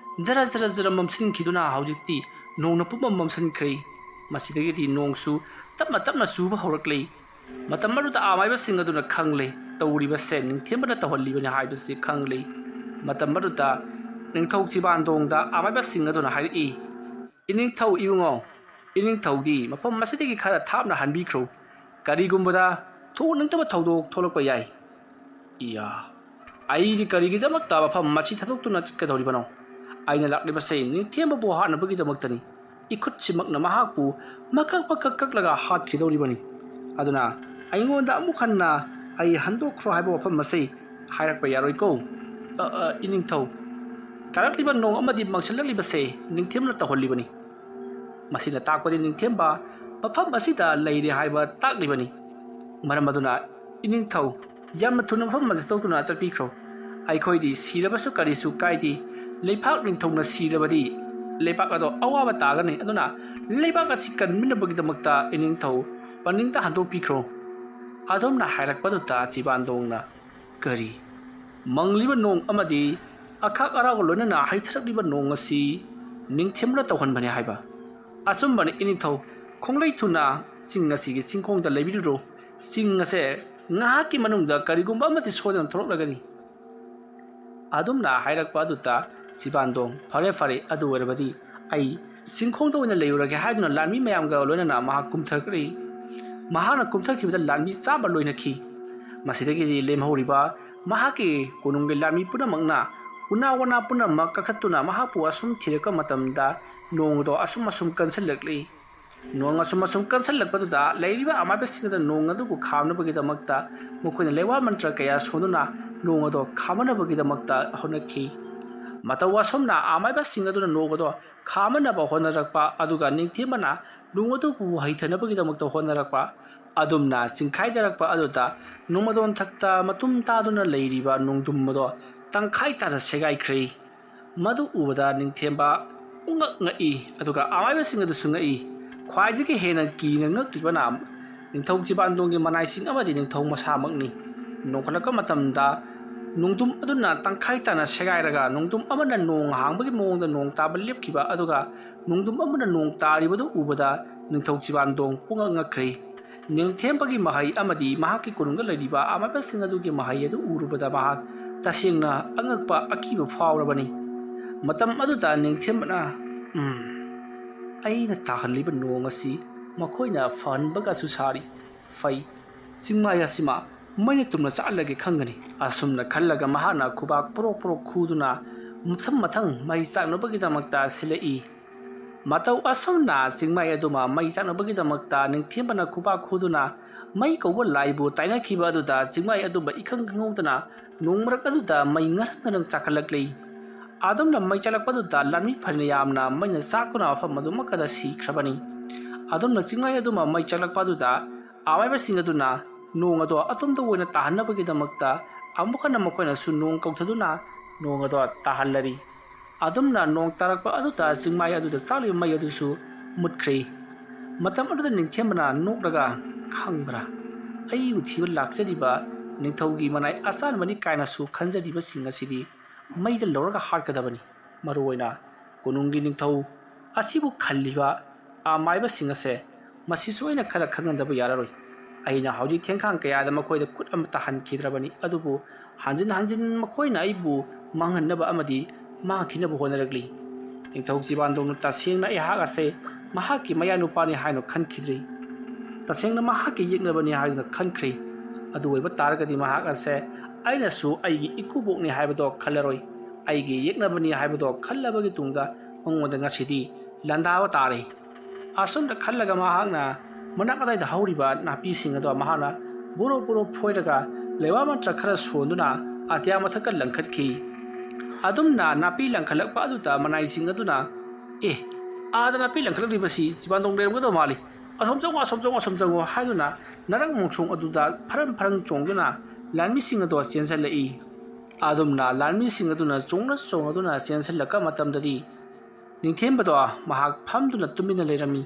ꯖꯔ ꯖꯔ ꯖꯔ ꯃꯝꯁꯤꯟꯈꯤꯗꯨꯅ ꯍꯧꯖꯤꯛꯇꯤ ꯅꯣꯡꯅ ꯄꯨꯝꯃꯝ ꯃꯝꯁꯤꯟꯈ꯭ꯔꯦ꯫ ꯃꯁꯤꯗꯒꯤꯗꯤ ꯅꯣꯡꯁꯨ ꯇꯞꯅ ꯇꯞꯅ ꯆꯨꯕ ꯍꯧꯔꯛꯂꯦ꯫ ꯃꯇꯝ ꯑꯗꯨꯗ ꯑꯃꯥꯏꯕꯁꯤꯡ ꯑꯗꯨꯅ ꯈꯪꯂꯦ, ꯇꯧꯔꯤꯕꯁꯦ ꯅꯤꯡꯊꯦꯝꯕꯅ ꯇꯧꯍꯜꯂꯤꯕꯅꯤ ꯍꯥꯏꯕꯁꯤ ꯈꯪꯂꯦ꯫ ꯃꯇꯝ ꯑꯗꯨꯗ ꯅꯤꯡꯊꯧ ꯆꯤꯕꯥꯟꯗꯣꯡꯗ ꯑꯃꯥꯏꯕꯁꯤꯡ ꯑꯗꯨꯅ ꯍꯥꯏꯔꯛꯏ, "ꯏꯅꯤꯡꯊꯧ ꯏꯕꯨꯡꯉꯣ, ꯏꯅꯤꯡꯊꯧꯗꯤ ꯃꯐꯝ ꯑꯁꯤꯗꯒꯤ ꯈꯔ ꯊꯥꯞꯅ ꯍꯟꯕꯤꯈ꯭ꯔꯣ꯫ ꯀꯔꯤꯒꯨꯝꯕꯗ ꯊꯣꯛꯅꯤꯡꯗꯕ ꯊꯧꯗꯣꯛ ꯊꯣꯛꯂꯛꯄ ꯌꯥꯏ꯫" "ꯏꯌꯥ, ꯑꯩꯗꯤ ꯀꯔꯤꯒꯤꯗꯃꯛꯇ ꯃꯐꯝ ꯑꯁꯤ ꯊꯥꯗꯣꯛꯇꯨꯅ ꯆꯠꯀꯗꯧꯔꯤꯕꯅꯣ? ꯑꯩꯅ ꯂꯥꯛꯂꯤꯕꯁꯦ ꯅꯤꯡꯊꯦꯝꯕꯕꯨ ꯍꯥꯠꯅꯕꯒꯤꯗꯃꯛꯇꯅꯤ꯫ ꯏꯈꯨꯠꯁꯤꯃꯛꯅ ꯃꯍꯥꯛꯄꯨ ꯃꯀꯛ ꯃꯀꯛ ꯀꯛꯂꯒ ꯍꯥꯠꯈꯤꯗꯧꯔꯤꯕꯅꯤ꯫ ꯑꯗꯨꯅ ꯑꯩꯉꯣꯟꯗ ꯑꯃꯨꯛ ꯍꯟꯅ ꯑꯩ ꯍꯟꯗꯣꯛꯈ꯭ꯔꯣ ꯍꯥꯏꯕ ꯋꯥꯐꯝ ꯑꯁꯤ ꯍꯥꯏꯔꯛꯄ ꯌꯥꯔꯣꯏꯀꯣ꯫" "ꯑ, ꯑ, ꯏꯅꯤꯡꯊꯧ, ꯇꯥꯔꯛꯂꯤꯕ ꯅꯣꯡ ꯑꯃꯗꯤ ꯃꯪꯁꯤꯜꯂꯛꯂꯤꯕꯁꯦ ꯅꯤꯡꯊꯦꯝꯅ ꯇꯧꯍꯜꯂꯤꯕꯅꯤ꯫ ꯃꯁꯤꯅ ꯇꯥꯛꯄꯗꯤ ꯅꯤꯡꯊꯦꯝꯕ ꯃꯐꯝ ꯑꯁꯤꯗ ꯂꯩꯔꯦ ꯍꯥꯏꯕ ꯇꯥꯛꯂꯤꯕꯅꯤ꯫ ꯃꯔꯝ ꯑꯗꯨꯅ ꯏꯅꯤꯡꯊꯧ, ꯌꯥꯝꯅ ꯊꯨꯅ ꯃꯐꯝ ꯑꯁꯤ ꯊꯥꯗꯣꯛꯇꯨꯅ ꯆꯠꯄꯤꯈ꯭ꯔꯣ꯫ ꯑꯩꯈꯣꯏꯗꯤ ꯁꯤꯔꯕꯁꯨ ꯀꯔꯤꯁꯨ ꯀꯥꯏꯗꯦ꯫ ꯂꯩꯄꯥꯛ ꯅꯤꯡꯊꯧꯅ ꯁꯤꯔꯕꯗꯤ ꯂꯩꯄꯥꯛ ꯑꯗꯣ ꯑꯋꯥꯕ ꯇꯥꯒꯅꯤ꯫ ꯑꯗꯨꯅ ꯂꯩꯄꯥꯛ ꯑꯁꯤ ꯀꯟꯕꯤꯅꯕꯒꯤꯗꯃꯛꯇ ꯏꯅꯤꯡꯊꯧ ꯄꯅꯤꯡꯗ ꯍꯟꯗꯣꯛꯄꯤꯈ꯭ꯔꯣ꯫" ꯑꯗꯨꯝꯅ ꯍꯥꯏꯔꯛꯄꯗꯨꯗ ꯆꯤꯕꯥꯟꯗꯣꯡꯅ, "ꯀꯔꯤ? ꯃꯪꯂꯤꯕ ꯅꯣꯡ ꯑꯃꯗꯤ ꯑꯈꯥꯛ ꯑꯔꯥꯎꯒ ꯂꯣꯏꯅꯅ ꯍꯩꯊꯔꯛꯂꯤꯕ ꯅꯣꯡ ꯑꯁꯤ ꯅꯤꯡꯊꯦꯝꯕꯅ ꯇꯧꯍꯟꯕꯅꯤ ꯍꯥꯏꯕ?" "ꯑꯆꯨꯝꯕꯅꯤ ꯏꯅꯤꯡꯊꯧ, ꯈꯣꯡꯂꯩ ꯊꯨꯅ ꯆꯤꯡ ꯑꯁꯤꯒꯤ ꯆꯤꯡꯈꯣꯡꯗ ꯂꯩꯕꯤꯔꯨꯔꯣ꯫ ꯆꯤꯡ ꯑꯁꯦ ꯉꯥꯏꯍꯥꯛꯀꯤ ꯃꯅꯨꯡꯗ ꯀꯔꯤꯒꯨꯝꯕ ꯑꯃꯗꯤ ꯁꯣꯏꯗꯅ ꯊꯣꯛꯂꯛꯂꯒꯅꯤ꯫" ꯑꯗꯨꯝꯅ ꯍꯥꯏꯔꯛꯄ ꯑꯗꯨꯗ ꯆꯤꯕꯥꯟꯗꯣꯡ, "ꯐꯔꯦ, ꯐꯔꯦ, ꯑꯗꯨ ꯑꯣꯏꯔꯕꯗꯤ ꯑꯩ ꯆꯤꯡꯈꯣꯡꯗ ꯑꯣꯏꯅ ꯂꯩꯔꯨꯔꯒꯦ" ꯍꯥꯏꯗꯨꯅ ꯂꯥꯟꯃꯤ ꯃꯌꯥꯝꯒ ꯂꯣꯏꯅꯅ ꯃꯍꯥꯛ ꯀꯨꯝꯊꯈ꯭ꯔꯦ꯫ ꯃꯍꯥꯛꯅ ꯀꯨꯝꯊꯈꯤꯕꯗ ꯂꯥꯟꯃꯤ ꯆꯥꯝꯃ ꯂꯣꯏꯅꯈꯤ꯫ ꯃꯁꯤꯗꯒꯤꯗꯤ ꯂꯦꯝꯍꯧꯔꯤꯕ ꯃꯍꯥꯛꯀꯤ ꯀꯣꯅꯨꯡꯒꯤ ꯂꯥꯟꯃꯤ ꯄꯨꯝꯅꯃꯛꯅ ꯎꯅꯥ ꯋꯥꯅꯥ ꯄꯨꯝꯅꯃꯛ ꯀꯥꯈꯠꯇꯨꯅ ꯃꯍꯥꯛꯄꯨ ꯑꯁꯨꯝ ꯊꯤꯔꯛꯄ ꯃꯇꯝꯗ ꯅꯣꯡ ꯑꯗꯣ ꯑꯁꯨꯝ ꯑꯁꯨꯝ ꯀꯟꯁꯤꯜꯂꯛꯂꯤ꯫ ꯅꯣꯡ ꯑꯁꯨꯝ ꯑꯁꯨꯝ ꯀꯟꯁꯤꯜꯂꯛꯄꯗꯨꯗ ꯂꯩꯔꯤꯕ ꯑꯃꯥꯏꯕꯁꯤꯡ ꯑꯗꯨ ꯅꯣꯡ ꯑꯗꯨꯕꯨ ꯈꯥꯝꯅꯕꯒꯤꯗꯃꯛꯇ ꯃꯈꯣꯏꯅ ꯂꯩꯋꯥ ꯃꯟꯇ꯭ꯔ ꯀꯌꯥ ꯁꯣꯟꯗꯨꯅ ꯅꯣꯡ ꯑꯗꯣ ꯈꯥꯝꯅꯕꯒꯤꯗꯃꯛꯇ ꯍꯣꯠꯅꯈꯤ꯫ ꯃꯇꯧ ꯑꯁꯨꯝꯅ ꯑꯃꯥꯏꯕꯁꯤꯡ ꯑꯗꯨꯅ ꯅꯣꯡ ꯑꯗꯣ ꯈꯥꯝꯅꯕ ꯍꯣꯠꯅꯔꯛꯄ, ꯑꯗꯨꯒ ꯅꯤꯡꯊꯦꯝꯕꯅ ꯅꯣꯡ ꯑꯗꯨꯕꯨ ꯍꯩꯊꯅꯕꯒꯤꯗꯃꯛꯇ ꯍꯣꯠꯅꯔꯛꯄ, ꯑꯗꯨꯝꯅ ꯆꯤꯡꯈꯥꯏꯗꯔꯛꯄ ꯑꯗꯨꯗ ꯅꯣꯡꯃꯗꯣꯟ ꯊꯛꯇ ꯃꯇꯨꯝ ꯇꯥꯗꯨꯅ ꯂꯩꯔꯤꯕ ꯅꯣꯡꯗꯨꯝ ꯑꯗꯣ ꯇꯪꯈꯥꯏ ꯇꯥꯅ ꯁꯦꯒꯥꯏꯈ꯭ꯔꯦ꯫ ꯃꯗꯨ ꯎꯕꯗ ꯅꯤꯡꯊꯦꯝꯕ ꯄꯨꯡꯉꯛ ꯉꯛꯏ, ꯑꯗꯨꯒ ꯑꯃꯥꯏꯕꯁꯤꯡ ꯑꯗꯨꯁꯨ ꯉꯛꯏ꯫ ꯈ꯭ꯋꯥꯏꯗꯒꯤ ꯍꯦꯟꯅ ꯀꯤꯅ ꯉꯛꯂꯤꯕꯅ ꯅꯤꯡꯊꯧ ꯆꯤꯕꯥꯟꯗꯣꯡꯒꯤ ꯃꯅꯥꯏꯁꯤꯡ ꯑꯃꯗꯤ ꯅꯤꯡꯊꯧ ꯃꯁꯥꯃꯛꯅꯤ꯫ ꯅꯣꯡꯈꯠꯂꯛꯄ ꯃꯇꯝꯗ ꯅꯣꯡꯗꯨꯝ ꯑꯗꯨꯅ ꯇꯪꯈꯥꯏ ꯇꯥꯅ ꯁꯦꯒꯥꯏꯔꯒ ꯅꯣꯡꯗꯨꯝ ꯑꯃꯅ ꯅꯣꯡ ꯍꯥꯡꯕꯒꯤ ꯃꯑꯣꯡꯗ ꯅꯣꯡ ꯇꯥꯕ ꯂꯦꯞꯈꯤꯕ, ꯑꯗꯨꯒ ꯅꯣꯡꯗꯨꯝ ꯑꯃꯅ ꯅꯣꯡ ꯇꯥꯔꯤꯕꯗꯨ ꯎꯕꯗ ꯅꯤꯡꯊꯧ ꯆꯤꯕꯥꯟꯗꯣꯡ ꯄꯨꯡꯉꯛ ꯉꯛꯈ꯭ꯔꯦ꯫ ꯅꯤꯡꯊꯦꯝꯕꯒꯤ ꯃꯍꯩ ꯑꯃꯗꯤ ꯃꯍꯥꯛꯀꯤ ꯀꯣꯅꯨꯡꯗ ꯂꯩꯔꯤꯕ ꯑꯃꯥꯏꯕꯁꯤꯡ ꯑꯗꯨꯒꯤ ꯃꯍꯩ ꯑꯗꯨ ꯎꯔꯨꯕꯗ ꯃꯍꯥꯛ ꯇꯁꯦꯡꯅ ꯑꯉꯛꯄ ꯑꯀꯤꯕ ꯐꯥꯎꯔꯕꯅꯤ꯫ ꯃꯇꯝ ꯑꯗꯨꯗ ꯅꯤꯡꯊꯦꯝꯕꯅ, "ꯎꯝ, ꯑꯩꯅ ꯇꯥꯍꯜꯂꯤꯕ ꯅꯣꯡ ꯑꯁꯤ ꯃꯈꯣꯏꯅ ꯐꯍꯟꯕꯒꯁꯨ ꯁꯥꯔꯤ꯫ ꯐꯩ, ꯆꯤꯡꯃꯥꯏ ꯑꯁꯤꯃ ꯃꯩꯅ ꯇꯨꯝꯅ ꯆꯥꯛꯍꯜꯂꯒꯦ ꯈꯪꯒꯅꯤ"꯫ ꯑꯁꯨꯝꯅ ꯈꯜꯂꯒ ꯃꯍꯥꯛꯅ ꯈꯨꯕꯥꯛ ꯄꯣꯔꯣꯛ ꯄꯣꯔꯣꯛ ꯈꯨꯗꯨꯅ ꯃꯊꯪ ꯃꯊꯪ ꯃꯩ ꯆꯥꯛꯅꯕꯒꯤꯗꯃꯛꯇ ꯁꯤꯜꯂꯛꯏ꯫ ꯃꯇꯧ ꯑꯁꯨꯝꯅ ꯆꯤꯡꯃꯥꯏ ꯑꯗꯨꯃ ꯃꯩ ꯆꯥꯛꯅꯕꯒꯤꯗꯃꯛꯇ ꯅꯤꯡꯊꯦꯝꯕꯅ ꯈꯨꯕꯥꯛ ꯈꯨꯗꯨꯅ ꯃꯩ ꯀꯧꯕ ꯂꯥꯏꯕꯨ ꯇꯥꯏꯅꯈꯤꯕ ꯑꯗꯨꯗ ꯆꯤꯡꯃꯥꯏ ꯑꯗꯨꯃ ꯏꯈꯪ ꯈꯪꯍꯧꯗꯅ ꯅꯣꯡ ꯃꯔꯛ ꯑꯗꯨꯗ ꯃꯩ ꯉꯔꯪ ꯉꯔꯪ ꯆꯥꯛꯈꯠꯂꯛꯂꯤ꯫ ꯑꯗꯨꯝꯅ ꯃꯩ ꯆꯥꯛꯂꯛꯄ ꯑꯗꯨꯗ ꯂꯥꯟꯃꯤ ꯐꯅ ꯌꯥꯝꯅ ꯃꯩꯅ ꯆꯥꯛꯇꯨꯅ ꯃꯐꯝ ꯑꯗꯨꯃꯛꯀꯗ ꯁꯤꯈ꯭ꯔꯕꯅꯤ꯫ ꯑꯗꯨꯝꯅ ꯆꯤꯡꯃꯥꯏ ꯑꯗꯨꯃ ꯃꯩ ꯆꯥꯛꯂꯛꯄ ꯑꯗꯨꯗ ꯑꯃꯥꯏꯕꯁꯤꯡ ꯑꯗꯨꯅ ꯅꯣꯡ ꯑꯗꯣ ꯑꯇꯣꯝꯇ ꯑꯣꯏꯅ ꯇꯥꯍꯟꯅꯕꯒꯤꯗꯃꯛꯇ ꯑꯃꯨꯛ ꯍꯟꯅ ꯃꯈꯣꯏꯅꯁꯨ ꯅꯣꯡ ꯀꯧꯊꯗꯨꯅ ꯅꯣꯡ ꯑꯗꯣ ꯇꯥꯍꯜꯂꯔꯤ꯫ ꯑꯗꯨꯝꯅ ꯅꯣꯡ ꯇꯥꯔꯛꯄ ꯑꯗꯨꯗ ꯆꯤꯡꯃꯥꯏ ꯑꯗꯨꯗ ꯆꯥꯛꯂꯤꯕ ꯃꯩ ꯑꯗꯨꯁꯨ ꯃꯨꯠꯈ꯭ꯔꯦ꯫ ꯃꯇꯝ ꯑꯗꯨꯗ ꯅꯤꯡꯊꯦꯝꯕꯅ ꯅꯣꯛꯂꯒ, "ꯈꯪꯕ꯭ꯔꯥ, ꯑꯩꯕꯨ ꯊꯤꯕ ꯂꯥꯛꯆꯔꯤꯕ ꯅꯤꯡꯊꯧꯒꯤ ꯃꯅꯥꯏ ꯑꯆꯥꯟꯕꯅꯤ" ꯀꯥꯏꯅꯁꯨ ꯈꯟꯖꯔꯤꯕꯁꯤꯡ ꯑꯁꯤꯗꯤ ꯃꯩꯗ ꯂꯧꯔꯒ ꯍꯥꯠꯀꯗꯕꯅꯤ꯫ ꯃꯔꯨꯑꯣꯏꯅ ꯀꯣꯅꯨꯡꯒꯤ ꯅꯤꯡꯊꯧ ꯑꯁꯤꯕꯨ ꯈꯜꯂꯤꯕ ꯑꯃꯥꯏꯕꯁꯤꯡ ꯑꯁꯦ ꯃꯁꯤꯁꯨ ꯑꯩꯅ ꯈꯔ ꯈꯪꯍꯟꯗꯕ ꯌꯥꯔꯔꯣꯏ꯫ ꯑꯩꯅ ꯍꯧꯖꯤꯛ ꯊꯦꯡꯈꯥꯡ ꯀꯌꯥꯗ ꯃꯈꯣꯏꯗ ꯈꯨꯠ ꯑꯃꯠꯇ ꯍꯟꯈꯤꯗ꯭ꯔꯕꯅꯤ, ꯑꯗꯨꯕꯨ ꯍꯟꯖꯤꯟ ꯍꯟꯖꯤꯟ ꯃꯈꯣꯏꯅ ꯑꯩꯕꯨ ꯃꯥꯡꯍꯟꯅꯕ ꯑꯃꯗꯤ ꯃꯥꯡꯈꯤꯅꯕ ꯍꯣꯠꯅꯔꯛꯂꯤ꯫ ꯅꯤꯡꯊꯧ ꯖꯤꯕꯥꯟꯗꯣꯡꯅ ꯇꯁꯦꯡꯅ ꯑꯩꯍꯥꯛ ꯑꯁꯦ ꯃꯍꯥꯛꯀꯤ ꯃꯌꯥꯅꯨꯄꯥꯅꯤ ꯍꯥꯏꯅ ꯈꯟꯈꯤꯗ꯭ꯔꯤ꯫ ꯇꯁꯦꯡꯅ ꯃꯍꯥꯛꯀꯤ ꯌꯦꯛꯅꯕꯅꯤ ꯍꯥꯏꯗꯨꯅ ꯈꯟꯈ꯭ꯔꯦ꯫ ꯑꯗꯨ ꯑꯣꯏꯕ ꯇꯥꯔꯒꯗꯤ ꯃꯍꯥꯛ ꯑꯁꯦ ꯑꯩꯅꯁꯨ ꯑꯩꯒꯤ ꯏꯀꯨꯕꯣꯛꯅꯤ ꯍꯥꯏꯕꯗꯣ ꯈꯜꯂꯔꯣꯏ꯫ ꯑꯩꯒꯤ ꯌꯦꯛꯅꯕꯅꯤ ꯍꯥꯏꯕꯗꯣ ꯈꯜꯂꯕꯒꯤ ꯇꯨꯡꯗ ꯃꯉꯣꯟꯗ ꯉꯁꯤꯗꯤ ꯂꯥꯟꯗꯥꯕ ꯇꯥꯔꯦ꯫ ꯑꯁꯨꯝꯅ ꯈꯜꯂꯒ ꯃꯍꯥꯛꯅ ꯃꯅꯥꯛ ꯑꯗꯥꯏꯗ ꯍꯧꯔꯤꯕ ꯅꯥꯄꯤꯁꯤꯡ ꯑꯗꯣ ꯃꯍꯥꯛꯅ ꯕꯣꯔꯣ ꯕꯣꯔꯣ ꯐꯣꯏꯔꯒ ꯂꯩꯋꯥ ꯃꯟꯇ꯭ꯔ ꯈꯔ ꯁꯣꯟꯗꯨꯅ ꯑꯇꯤꯌꯥ ꯃꯊꯛꯇ ꯂꯪꯈꯠꯈꯤ꯫ ꯑꯗꯨꯝꯅ ꯅꯥꯄꯤ ꯂꯪꯈꯠꯂꯛꯄ ꯑꯗꯨꯗ ꯃꯅꯥꯏꯁꯤꯡ ꯑꯗꯨꯅ, "ꯑꯦ, ꯑꯥꯗ ꯅꯥꯄꯤ ꯂꯪꯈꯠꯂꯛꯂꯤꯕꯁꯤ ꯆꯤꯕꯥꯟꯗꯣꯡ ꯂꯩꯔꯝꯒꯗꯧ ꯃꯥꯜꯂꯤ꯫ ꯑꯁꯣꯝ ꯆꯪꯉꯣ, ꯑꯁꯣꯝ ꯆꯪꯉꯣ, ꯑꯁꯣꯝ ꯆꯪꯉꯣ" ꯍꯥꯏꯗꯨꯅ ꯅꯔꯛ ꯃꯣꯡꯁꯣꯡ ꯑꯗꯨꯗ ꯐꯔꯪ ꯐꯔꯪ ꯆꯣꯡꯗꯨꯅ ꯂꯥꯟꯃꯤꯁꯤꯡ ꯑꯗꯣ ꯆꯦꯟꯁꯤꯜꯂꯛꯏ꯫ ꯑꯗꯨꯝꯅ ꯂꯥꯟꯃꯤꯁꯤꯡ ꯑꯗꯨꯅ ꯆꯣꯡꯅ ꯆꯣꯡꯅꯗꯨꯅ ꯆꯦꯟꯁꯤꯜꯂꯛꯄ ꯃꯇꯝꯗꯗꯤ ꯅꯤꯡꯊꯦꯝꯕꯗꯣ ꯃꯍꯥꯛ ꯐꯝꯗꯨꯅ ꯇꯨꯃꯤꯟꯅ ꯂꯩꯔꯝꯃꯤ꯫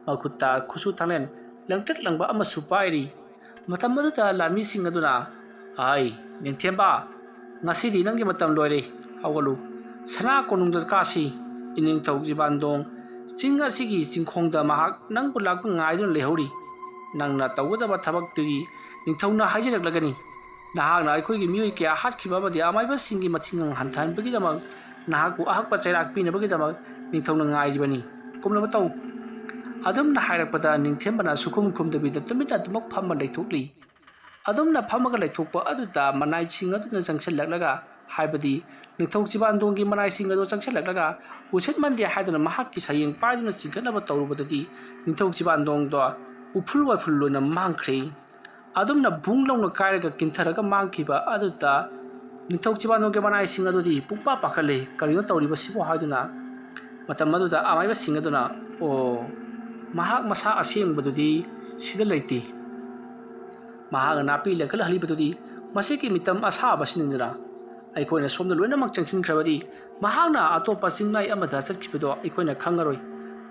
ꯃꯈꯨꯠꯇ ꯈꯨꯠꯁꯨ ꯊꯥꯡꯂꯦꯟ ꯂꯪꯇ꯭ꯔꯤꯛ ꯂꯪꯕ ꯑꯃꯁꯨ ꯄꯥꯏꯔꯤ꯫ ꯃꯇꯝ ꯑꯗꯨꯗ ꯂꯥꯟꯃꯤꯁꯤꯡ ꯑꯗꯨꯅ, "ꯑꯍꯩ, ꯅꯤꯡꯊꯦꯝꯕ, ꯉꯁꯤꯗꯤ ꯅꯪꯒꯤ ꯃꯇꯝ ꯂꯣꯏꯔꯦ꯫ ꯍꯧꯒꯠꯂꯨ꯫ ꯁꯅꯥ ꯀꯣꯅꯨꯡꯗ ꯀꯥꯁꯤ꯫ ꯏꯅꯤꯡꯊꯧ ꯖꯤꯕꯥꯟꯗꯣꯡ ꯆꯤꯡ ꯑꯁꯤꯒꯤ ꯆꯤꯡꯈꯣꯡꯗ ꯃꯍꯥꯛ ꯅꯪꯕꯨ ꯂꯥꯛꯄ ꯉꯥꯏꯗꯨꯅ ꯂꯩꯍꯧꯔꯤ꯫ ꯅꯪꯅ ꯇꯧꯒꯗꯕ ꯊꯕꯛꯇꯨꯒꯤ ꯅꯤꯡꯊꯧꯅ ꯍꯥꯏꯖꯔꯛꯂꯒꯅꯤ꯫ ꯅꯍꯥꯛꯅ ꯑꯩꯈꯣꯏꯒꯤ ꯃꯤꯑꯣꯏ ꯀꯌꯥ ꯍꯥꯠꯈꯤꯕ ꯑꯃꯗꯤ ꯑꯃꯥꯏꯕꯁꯤꯡꯒꯤ ꯃꯊꯤꯉꯥꯡ ꯍꯟꯊꯍꯟꯕꯒꯤꯗꯃꯛ ꯅꯍꯥꯛꯄꯨ ꯑꯍꯛꯄ ꯆꯩꯔꯥꯛ ꯄꯤꯅꯕꯒꯤꯗꯃꯛ ꯅꯤꯡꯊꯧꯅ ꯉꯥꯏꯔꯤꯕꯅꯤ꯫ ꯀꯨꯝꯅꯕ ꯇꯧ꯫ ꯑꯗꯨꯝꯅ ꯍꯥꯏꯔꯛꯄꯗ ꯅꯤꯡꯊꯦꯝꯕꯅ ꯁꯨꯈꯨꯝ ꯈꯨꯝꯗꯕꯤꯗ ꯇꯨꯃꯤꯟꯅ ꯑꯗꯨꯃꯛ ꯐꯝꯃ ꯂꯩꯊꯣꯛꯂꯤ꯫ ꯑꯗꯨꯝꯅ ꯐꯝꯃꯒ ꯂꯩꯊꯣꯛꯄ ꯑꯗꯨꯗ ꯃꯅꯥꯏꯁꯤꯡ ꯑꯗꯨꯅ ꯆꯪꯁꯤꯜꯂꯛꯂꯒ, ꯍꯥꯏꯕꯗꯤ ꯅꯤꯡꯊꯧ ꯆꯤꯕꯥꯟꯗꯣꯡꯒꯤ ꯃꯅꯥꯏꯁꯤꯡ ꯑꯗꯨ ꯆꯪꯁꯤꯜꯂꯛꯂꯒ, ꯎꯁꯤꯠ ꯃꯟꯗꯦ ꯍꯥꯏꯗꯨꯅ ꯃꯍꯥꯛꯀꯤ ꯁꯌꯦꯡ ꯄꯥꯏꯗꯨꯅ ꯆꯤꯡꯈꯠꯅꯕ ꯇꯧꯔꯨꯕꯗꯗꯤ ꯅꯤꯡꯊꯧ ꯆꯤꯕꯥꯟꯗꯣꯡꯗꯣ ꯎꯐꯨꯜ ꯋꯥꯏꯐꯨꯜ ꯂꯣꯏꯅ ꯃꯥꯡꯈ꯭ꯔꯦ꯫ ꯑꯗꯨꯝꯅ ꯕꯨꯡ ꯂꯥꯎꯅ ꯀꯥꯏꯔꯒ ꯀꯤꯟꯊꯔꯒ ꯃꯥꯡꯈꯤꯕ ꯑꯗꯨꯗ ꯅꯤꯡꯊꯧ ꯆꯤꯕꯥꯟꯗꯣꯡꯒꯤ ꯃꯅꯥꯏꯁꯤꯡ ꯑꯗꯨꯗꯤ ꯄꯨꯡꯄꯥ ꯄꯥꯈꯠꯂꯦ꯫ "ꯀꯔꯤꯅꯣ ꯇꯧꯔꯤꯕꯁꯤꯕꯨ?" ꯍꯥꯏꯗꯨꯅ꯫ ꯃꯇꯝ ꯑꯗꯨꯗ ꯑꯃꯥꯏꯕꯁꯤꯡ ꯑꯗꯨꯅ, "ꯑꯣ, ꯃꯍꯥꯛ ꯃꯁꯥ ꯑꯁꯦꯡꯕꯗꯨꯗꯤ ꯁꯤꯗ ꯂꯩꯇꯦ꯫ ꯃꯍꯥꯛꯅ ꯅꯥꯄꯤ ꯂꯦꯡꯈꯠꯍꯜꯂꯤꯕꯗꯨꯗꯤ ꯃꯁꯤꯒꯤ ꯃꯤꯇꯝ ꯑꯁꯥꯕꯁꯤꯅꯤꯗꯅ꯫ ꯑꯩꯈꯣꯏꯅ ꯁꯣꯝꯗ ꯂꯣꯏꯅꯃꯛ ꯆꯪꯁꯤꯟꯈ꯭ꯔꯕꯗꯤ ꯃꯍꯥꯛꯅ ꯑꯇꯣꯞꯄ ꯆꯤꯡꯃꯥꯏ ꯑꯃꯗ ꯆꯠꯈꯤꯕꯗꯣ ꯑꯩꯈꯣꯏꯅ ꯈꯪꯉꯔꯣꯏ꯫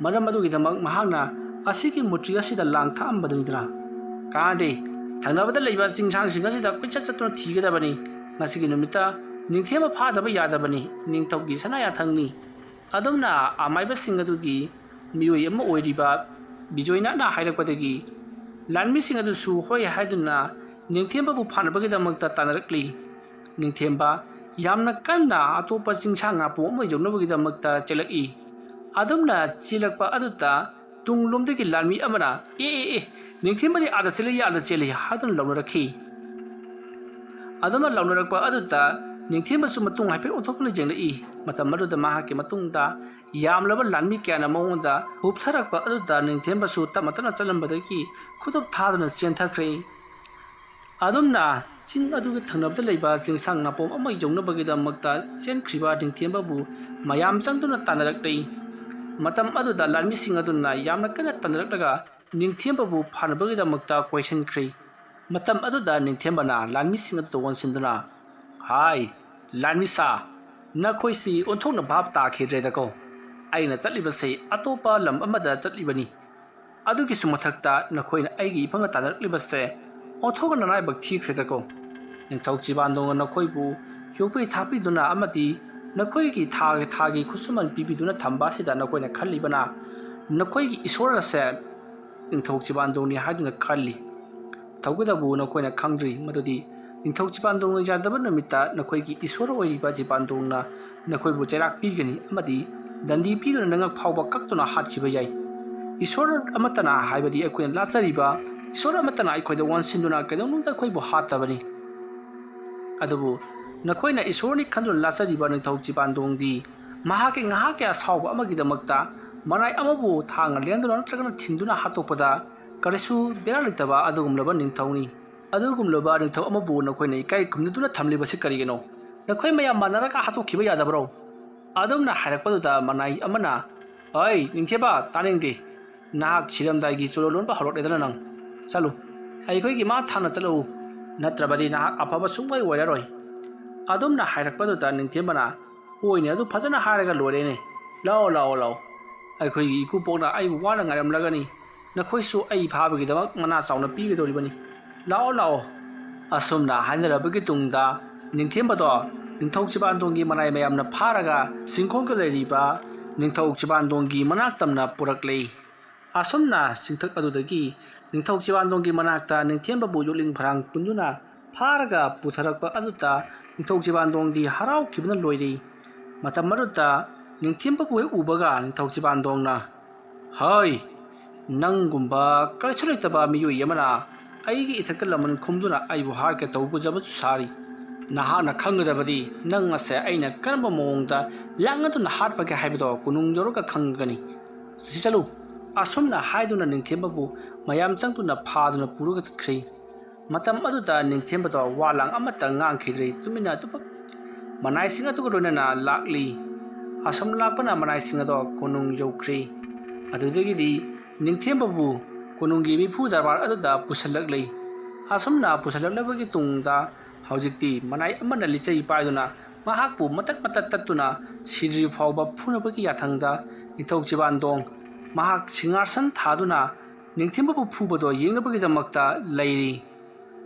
ꯃꯔꯝ ꯑꯗꯨꯒꯤꯗꯃꯛ ꯃꯍꯥꯛꯅ ꯑꯁꯤꯒꯤ ꯃꯨꯔꯇꯤ ꯑꯁꯤꯗ ꯂꯥꯡ ꯊꯥꯛꯑꯝꯕꯗꯨꯅꯤꯗꯅ꯫ ꯀꯥꯟꯅꯗꯦ, ꯊꯪꯅꯕꯗ ꯂꯩꯕ ꯆꯤꯡꯁꯥꯡꯁꯤꯡ ꯑꯁꯤꯗ ꯀꯣꯏꯆꯠ ꯆꯠꯇꯨꯅ ꯊꯤꯒꯗꯕꯅꯤ꯫ ꯉꯁꯤꯒꯤ ꯅꯨꯃꯤꯠꯇ ꯅꯤꯡꯊꯦꯝꯕ ꯐꯥꯗꯕ ꯌꯥꯗꯕꯅꯤ, ꯅꯤꯡꯊꯧꯒꯤ ꯁꯅꯥ ꯌꯥꯊꯪꯅꯤ꯫" ꯑꯗꯨꯝꯅ ꯑꯃꯥꯏꯕꯁꯤꯡ ꯑꯗꯨꯒꯤ ꯃꯤꯑꯣꯏ ꯑꯃ ꯑꯣꯏꯔꯤꯕ ꯕꯤꯖꯣꯏꯅꯥꯊꯅ ꯍꯥꯏꯔꯛꯄꯗꯒꯤ ꯂꯥꯟꯃꯤꯁꯤꯡ ꯑꯗꯨꯁꯨ ꯍꯣꯏ ꯍꯥꯏꯗꯨꯅ ꯅꯤꯡꯊꯦꯝꯕꯕꯨ ꯐꯥꯅꯕꯒꯤꯗꯃꯛꯇ ꯇꯥꯟꯅꯔꯛꯂꯤ꯫ ꯅꯤꯡꯊꯦꯝꯕ ꯌꯥꯝꯅ ꯀꯟꯅ ꯑꯇꯣꯞꯄ ꯆꯤꯡꯁꯥꯡ ꯉꯥꯄꯨ ꯑꯃ ꯌꯧꯅꯕꯒꯤꯗꯃꯛꯇ ꯆꯦꯜꯂꯛꯏ꯫ ꯑꯗꯨꯝꯅ ꯆꯦꯜꯂꯛꯄ ꯑꯗꯨꯗ ꯇꯨꯡꯂꯣꯝꯗꯒꯤ ꯂꯥꯟꯃꯤ ꯑꯃꯅ, "ꯑꯦ, ꯑꯦ, ꯑꯦ, ꯅꯤꯡꯊꯦꯝꯕꯗꯤ ꯑꯥꯗ ꯆꯦꯜꯂꯤ, ꯑꯥꯗ ꯆꯦꯜꯂꯤ" ꯍꯥꯏꯗꯨꯅ ꯂꯥꯎꯅꯔꯛꯈꯤ꯫ ꯑꯗꯨꯝꯅ ꯂꯥꯎꯅꯔꯛꯄ ꯑꯗꯨꯗ ꯅꯤꯡꯊꯦꯝꯕꯁꯨ ꯃꯇꯨꯡ ꯍꯥꯏꯐꯦꯠ ꯑꯣꯟꯊꯣꯛꯇꯨꯅ ꯌꯦꯡꯂꯛꯏ꯫ ꯃꯇꯝ ꯑꯗꯨꯗ ꯃꯍꯥꯛꯀꯤ ꯃꯇꯨꯡꯗ ꯌꯥꯝꯂꯕ ꯂꯥꯟꯃꯤ ꯀꯌꯥꯅ ꯃꯉꯣꯟꯗ ꯍꯨꯞꯊꯔꯛꯄ ꯑꯗꯨꯗ ꯅꯤꯡꯊꯦꯝꯕꯁꯨ ꯇꯞꯅ ꯇꯞꯅ ꯆꯠꯂꯝꯕꯗꯒꯤ ꯈꯨꯗꯨꯞ ꯊꯥꯗꯨꯅ ꯆꯦꯟꯊꯈ꯭ꯔꯦ꯫ ꯑꯗꯨꯝꯅ ꯆꯤꯡ ꯑꯗꯨꯒꯤ ꯊꯪꯅꯕꯗ ꯂꯩꯕ ꯆꯤꯡꯁꯥꯡ ꯅꯥꯄꯣꯝ ꯑꯃ ꯌꯧꯅꯕꯒꯤꯗꯃꯛꯇ ꯆꯦꯟꯈ꯭ꯔꯤꯕ ꯅꯤꯡꯊꯦꯝꯕꯕꯨ ꯃꯌꯥꯝ ꯆꯪꯗꯨꯅ ꯇꯥꯟꯅꯔꯛꯂꯤ꯫ ꯃꯇꯝ ꯑꯗꯨꯗ ꯂꯥꯟꯃꯤꯁꯤꯡ ꯑꯗꯨꯅ ꯌꯥꯝꯅ ꯀꯟꯅ ꯇꯥꯟꯅꯔꯛꯂꯒ ꯅꯤꯡꯊꯦꯝꯕꯕꯨ ꯐꯥꯅꯕꯒꯤꯗꯃꯛꯇ ꯀꯣꯏꯁꯤꯟꯈ꯭ꯔꯤ꯫ ꯃꯇꯝ ꯑꯗꯨꯗ ꯅꯤꯡꯊꯦꯝꯕꯅ ꯂꯥꯟꯃꯤꯁꯤꯡ ꯑꯗꯨꯗ ꯑꯣꯟꯁꯤꯟꯗꯨꯅ, "ꯍꯥꯏ, ꯂꯥꯟꯃꯤꯁꯥ, ꯅꯈꯣꯏꯁꯤ ꯑꯣꯟꯊꯣꯛꯅ ꯚꯥꯞ ꯇꯥꯈꯤꯗ꯭ꯔꯦꯗꯀꯣ꯫ ꯑꯩꯅ ꯆꯠꯂꯤꯕꯁꯤ ꯑꯇꯣꯞꯄ ꯂꯝ ꯑꯃꯗ ꯆꯠꯂꯤꯕꯅꯤ꯫ ꯑꯗꯨꯒꯤꯁꯨ ꯃꯊꯛꯇ ꯅꯈꯣꯏꯅ ꯑꯩꯒꯤ ꯏꯐꯝꯒ ꯇꯥꯟꯅꯔꯛꯂꯤꯕꯁꯦ ꯑꯣꯟꯊꯣꯛꯅ ꯅꯔꯥꯏꯕꯛ ꯊꯤꯈ꯭ꯔꯦꯗꯀꯣ꯫ ꯅꯤꯡꯊꯧ ꯆꯤꯕꯥꯟꯗꯣꯡꯅ ꯅꯈꯣꯏꯕꯨ ꯌꯣꯛꯄꯤ ꯊꯥꯛꯄꯤꯗꯨꯅ ꯑꯃꯗꯤ ꯅꯈꯣꯏꯒꯤ ꯊꯥꯒꯤ ꯊꯥꯒꯤ ꯈꯨꯠꯁꯨꯃꯟ ꯄꯤꯕꯤꯗꯨꯅ ꯊꯝꯕ ꯑꯁꯤꯗ ꯅꯈꯣꯏꯅ ꯈꯜꯂꯤꯕꯅ ꯅꯈꯣꯏꯒꯤ ꯏꯁꯣꯔ ꯑꯁꯦ ꯅꯤꯡꯊꯧ ꯆꯤꯕꯥꯟꯗꯣꯡꯅꯤ ꯍꯥꯏꯗꯨꯅ ꯈꯜꯂꯤ꯫ ꯇꯧꯕꯇꯕꯨ ꯅꯈꯣꯏꯅ ꯈꯪꯗ꯭ꯔꯤ ꯃꯗꯨꯗꯤ ꯅꯤꯡꯊꯧ ꯆꯤꯕꯥꯟꯗꯣꯡꯅ ꯌꯥꯗꯕ ꯅꯨꯃꯤꯠꯇ ꯅꯈꯣꯏꯒꯤ ꯏꯁꯣꯔ ꯑꯣꯏꯔꯤꯕ ꯆꯤꯕꯥꯟꯗꯣꯡꯅ ꯅꯈꯣꯏꯕꯨ ꯆꯩꯔꯥꯛ ꯄꯤꯒꯅꯤ ꯑꯃꯗꯤ ꯗꯟꯗꯤ ꯄꯤꯗꯨꯅ ꯅꯉꯛ ꯐꯥꯎꯕ ꯀꯛꯇꯨꯅ ꯍꯥꯠꯈꯤꯕ ꯌꯥꯏ꯫ ꯏꯁꯣꯔ ꯑꯃꯠꯇꯅ, ꯍꯥꯏꯕꯗꯤ ꯑꯩꯈꯣꯏꯅ ꯂꯥꯠꯆꯔꯤꯕ ꯏꯁꯣꯔ ꯑꯃꯠꯇꯅ ꯑꯩꯈꯣꯏꯗ ꯑꯣꯟꯁꯤꯟꯗꯨꯅ ꯀꯩꯗꯧꯅꯨꯡꯗ ꯑꯩꯈꯣꯏꯕꯨ ꯍꯥꯠꯇꯕꯅꯤ꯫ ꯑꯗꯨꯕꯨ ꯅꯈꯣꯏꯅ ꯏꯁꯣꯔꯅꯤ ꯈꯟꯗꯨꯅ ꯂꯥꯠꯆꯔꯤꯕ ꯅꯤꯡꯊꯧ ꯆꯤꯕꯥꯟꯗꯣꯡꯗꯤ ꯃꯍꯥꯛꯀꯤ ꯉꯥꯏꯍꯥꯛꯀꯤ ꯑꯁꯥꯎꯕ ꯑꯃꯒꯤꯗꯃꯛꯇ ꯃꯅꯥꯏ ꯑꯃꯕꯨ ꯊꯥꯡꯅ ꯂꯦꯟꯗꯨꯅ ꯅꯠꯇ꯭ꯔꯒꯅ ꯊꯤꯟꯗꯨꯅ ꯍꯥꯠꯇꯣꯛꯄꯗ ꯀꯔꯤꯁꯨ ꯕꯦꯔꯥ ꯂꯩꯇꯕ ꯑꯗꯨꯒꯨꯝꯂꯕ ꯅꯤꯡꯊꯧꯅꯤ꯫ ꯑꯗꯨꯒꯨꯝꯂꯕ ꯅꯤꯡꯊꯧ ꯑꯃꯕꯨ ꯅꯈꯣꯏꯅ ꯏꯀꯥꯏ ꯈꯨꯝꯅꯗꯨꯅ ꯊꯝꯂꯤꯕꯁꯤ ꯀꯔꯤꯒꯤꯅꯣ? ꯅꯈꯣꯏ ꯃꯌꯥꯝ ꯃꯥꯟꯅꯔꯒ ꯍꯥꯠꯇꯣꯛꯈꯤꯕ ꯌꯥꯗꯕ꯭ꯔꯣ? ꯑꯗꯨꯝꯅ ꯍꯥꯏꯔꯛꯄꯗꯨꯗ ꯃꯅꯥꯏ ꯑꯃꯅ, "ꯑꯩ ꯅꯤꯡꯊꯦꯝꯕ, ꯇꯥꯅꯤꯡꯗꯦ꯫ ꯅꯍꯥꯛ ꯁꯤꯔꯝꯗꯥꯏꯒꯤ ꯆꯣꯂꯣ ꯂꯣꯟꯕ ꯍꯧꯔꯛꯂꯦꯗꯅ ꯅꯪ꯫ ꯆꯠꯂꯨ, ꯑꯩꯈꯣꯏꯒꯤ ꯃꯥ ꯊꯥꯅ ꯆꯠꯂꯛꯎ, ꯅꯠꯇ꯭ꯔꯕꯗꯤ ꯅꯍꯥꯛ ꯑꯐꯕ ꯁꯨꯡꯑꯣꯏ ꯑꯣꯏꯔꯔꯣꯏ"꯫ ꯑꯗꯨꯝꯅ ꯍꯥꯏꯔꯛꯄꯗꯨꯗ ꯅꯤꯡꯊꯦꯝꯕꯅ, "ꯍꯣꯏꯅꯦ, ꯑꯗꯨ ꯐꯖꯅ ꯍꯥꯏꯔꯒ ꯂꯣꯏꯔꯦꯅꯦ꯫ ꯂꯥꯛꯑꯣ, ꯂꯥꯛꯑꯣ, ꯂꯥꯛꯑꯣ꯫ ꯑꯩꯈꯣꯏꯒꯤ ꯏꯀꯨꯕꯣꯛꯅ ꯑꯩꯕꯨ ꯋꯥꯅ ꯉꯥꯏꯔꯝꯂꯒꯅꯤ꯫ ꯅꯈꯣꯏꯁꯨ ꯑꯩ ꯐꯥꯕꯒꯤꯗꯃꯛ ꯃꯅꯥ ꯆꯥꯎꯅ ꯄꯤꯒꯗꯧꯔꯤꯕꯅꯤ꯫ ꯂꯥꯛꯑꯣ, ꯂꯥꯛꯑꯣ"꯫ ꯑꯁꯨꯝꯅ ꯍꯥꯏꯅꯔꯕꯒꯤ ꯇꯨꯡꯗ ꯅꯤꯡꯊꯦꯝꯕꯗꯣ ꯅꯤꯡꯊꯧ ꯆꯤꯕꯥꯟꯗꯣꯡꯒꯤ ꯃꯅꯥꯏ ꯃꯌꯥꯝꯅ ꯐꯥꯔꯒ ꯆꯤꯡꯈꯣꯡꯗ ꯂꯩꯔꯤꯕ ꯅꯤꯡꯊꯧ ꯆꯤꯕꯥꯟꯗꯣꯡꯒꯤ ꯃꯅꯥꯛ ꯇꯝꯅ ꯄꯨꯔꯛꯂꯦ꯫ ꯑꯁꯨꯝꯅ ꯆꯤꯡꯊꯛ ꯑꯗꯨꯗꯒꯤ ꯅꯤꯡꯊꯧ ꯆꯤꯕꯥꯟꯗꯣꯡꯒꯤ ꯃꯅꯥꯛꯇ ꯅꯤꯡꯊꯦꯝꯕꯕꯨ ꯌꯣꯠꯂꯤꯡ ꯐꯔꯥꯡ ꯄꯨꯟꯗꯨꯅ ꯐꯥꯔꯒ ꯄꯨꯊꯔꯛꯄ ꯑꯗꯨꯗ ꯅꯤꯡꯊꯧ ꯆꯤꯕꯥꯟꯗꯣꯡꯗꯤ ꯍꯔꯥꯎꯈꯤꯕꯅ ꯂꯣꯏꯔꯦ꯫ ꯃꯇꯝ ꯑꯗꯨꯗ ꯅꯤꯡꯊꯦꯝꯕꯕꯨ ꯍꯦꯛ ꯎꯕꯒ ꯅꯤꯡꯊꯧ ꯆꯤꯕꯥꯟꯗꯣꯡꯅ, "ꯍꯩ, ꯅꯪꯒꯨꯝꯕ ꯀꯔꯤꯁꯨ ꯂꯩꯇꯕ ꯃꯤꯑꯣꯏ ꯑꯃꯅ ꯑꯩꯒꯤ ꯏꯊꯛꯇ ꯂꯃꯟ ꯈꯨꯝꯗꯨꯅ ꯑꯩꯕꯨ ꯍꯥꯠꯀꯦ ꯇꯧꯕ ꯖꯕꯠꯁꯨ ꯁꯥꯔꯤ꯫ ꯅꯍꯥꯛꯅ ꯈꯪꯒꯗꯕꯗꯤ ꯅꯪ ꯑꯁꯦ ꯑꯩꯅ ꯀꯔꯝꯕ ꯃꯑꯣꯡꯗ ꯂꯥꯛꯅꯗꯨꯅ ꯍꯥꯠꯄꯒꯦ ꯍꯥꯏꯕꯗꯣ ꯀꯣꯅꯨꯡ ꯌꯧꯔꯒ ꯈꯪꯒꯅꯤ꯫ ꯆꯠꯁꯤ ꯆꯠꯂꯨ"꯫ ꯑꯁꯨꯝꯅ ꯍꯥꯏꯗꯨꯅ ꯅꯤꯡꯊꯦꯝꯕꯕꯨ ꯃꯌꯥꯝ ꯆꯪꯗꯨꯅ ꯐꯥꯗꯨꯅ ꯄꯨꯔꯒ ꯆꯠꯈ꯭ꯔꯦ꯫ ꯃꯇꯝ ꯑꯗꯨꯗ ꯅꯤꯡꯊꯦꯝꯕꯗꯣ ꯋꯥ ꯂꯥꯡ ꯑꯃꯠꯇ ꯉꯥꯡꯈꯤꯗ꯭ꯔꯦ, ꯇꯨꯃꯤꯟꯅ ꯑꯗꯨꯃꯛ ꯃꯅꯥꯏꯁꯤꯡ ꯑꯗꯨꯒ ꯂꯣꯏꯅꯅ ꯂꯥꯛꯂꯤ꯫ ꯑꯁꯨꯝ ꯂꯥꯛꯄꯅ ꯃꯅꯥꯏꯁꯤꯡ ꯑꯗꯣ ꯀꯣꯅꯨꯡ ꯌꯧꯈ꯭ꯔꯦ꯫ ꯑꯗꯨꯗꯒꯤꯗꯤ ꯅꯤꯡꯊꯦꯝꯕꯕꯨ ꯀꯣꯅꯨꯡꯒꯤ ꯃꯤꯐꯨ ꯗꯔꯕꯥꯔ ꯑꯗꯨꯗ ꯄꯨꯁꯤꯜꯂꯛꯂꯤ꯫ ꯑꯁꯨꯝꯅ ꯄꯨꯁꯤꯜꯂꯛꯂꯕꯒꯤ ꯇꯨꯡꯗ ꯍꯧꯖꯤꯛꯇꯤ ꯃꯅꯥꯏ ꯑꯃꯅ ꯂꯤꯆꯩ ꯄꯥꯏꯗꯨꯅ ꯃꯍꯥꯛꯄꯨ ꯃꯇꯠ ꯃꯇꯠ ꯇꯠꯇꯨꯅ ꯁꯤꯗ꯭ꯔꯤ ꯐꯥꯎꯕ ꯐꯨꯅꯕꯒꯤ ꯌꯥꯊꯪꯗ ꯅꯤꯡꯊꯧ ꯆꯤꯕꯥꯟꯗꯣꯡ ꯃꯍꯥꯛ ꯁꯤꯡꯍꯥꯁꯟ ꯊꯥꯗꯨꯅ ꯅꯤꯡꯊꯦꯝꯕꯕꯨ ꯐꯨꯕꯗꯣ ꯌꯦꯡꯅꯕꯒꯤꯗꯃꯛꯇ ꯂꯩꯔꯤ꯫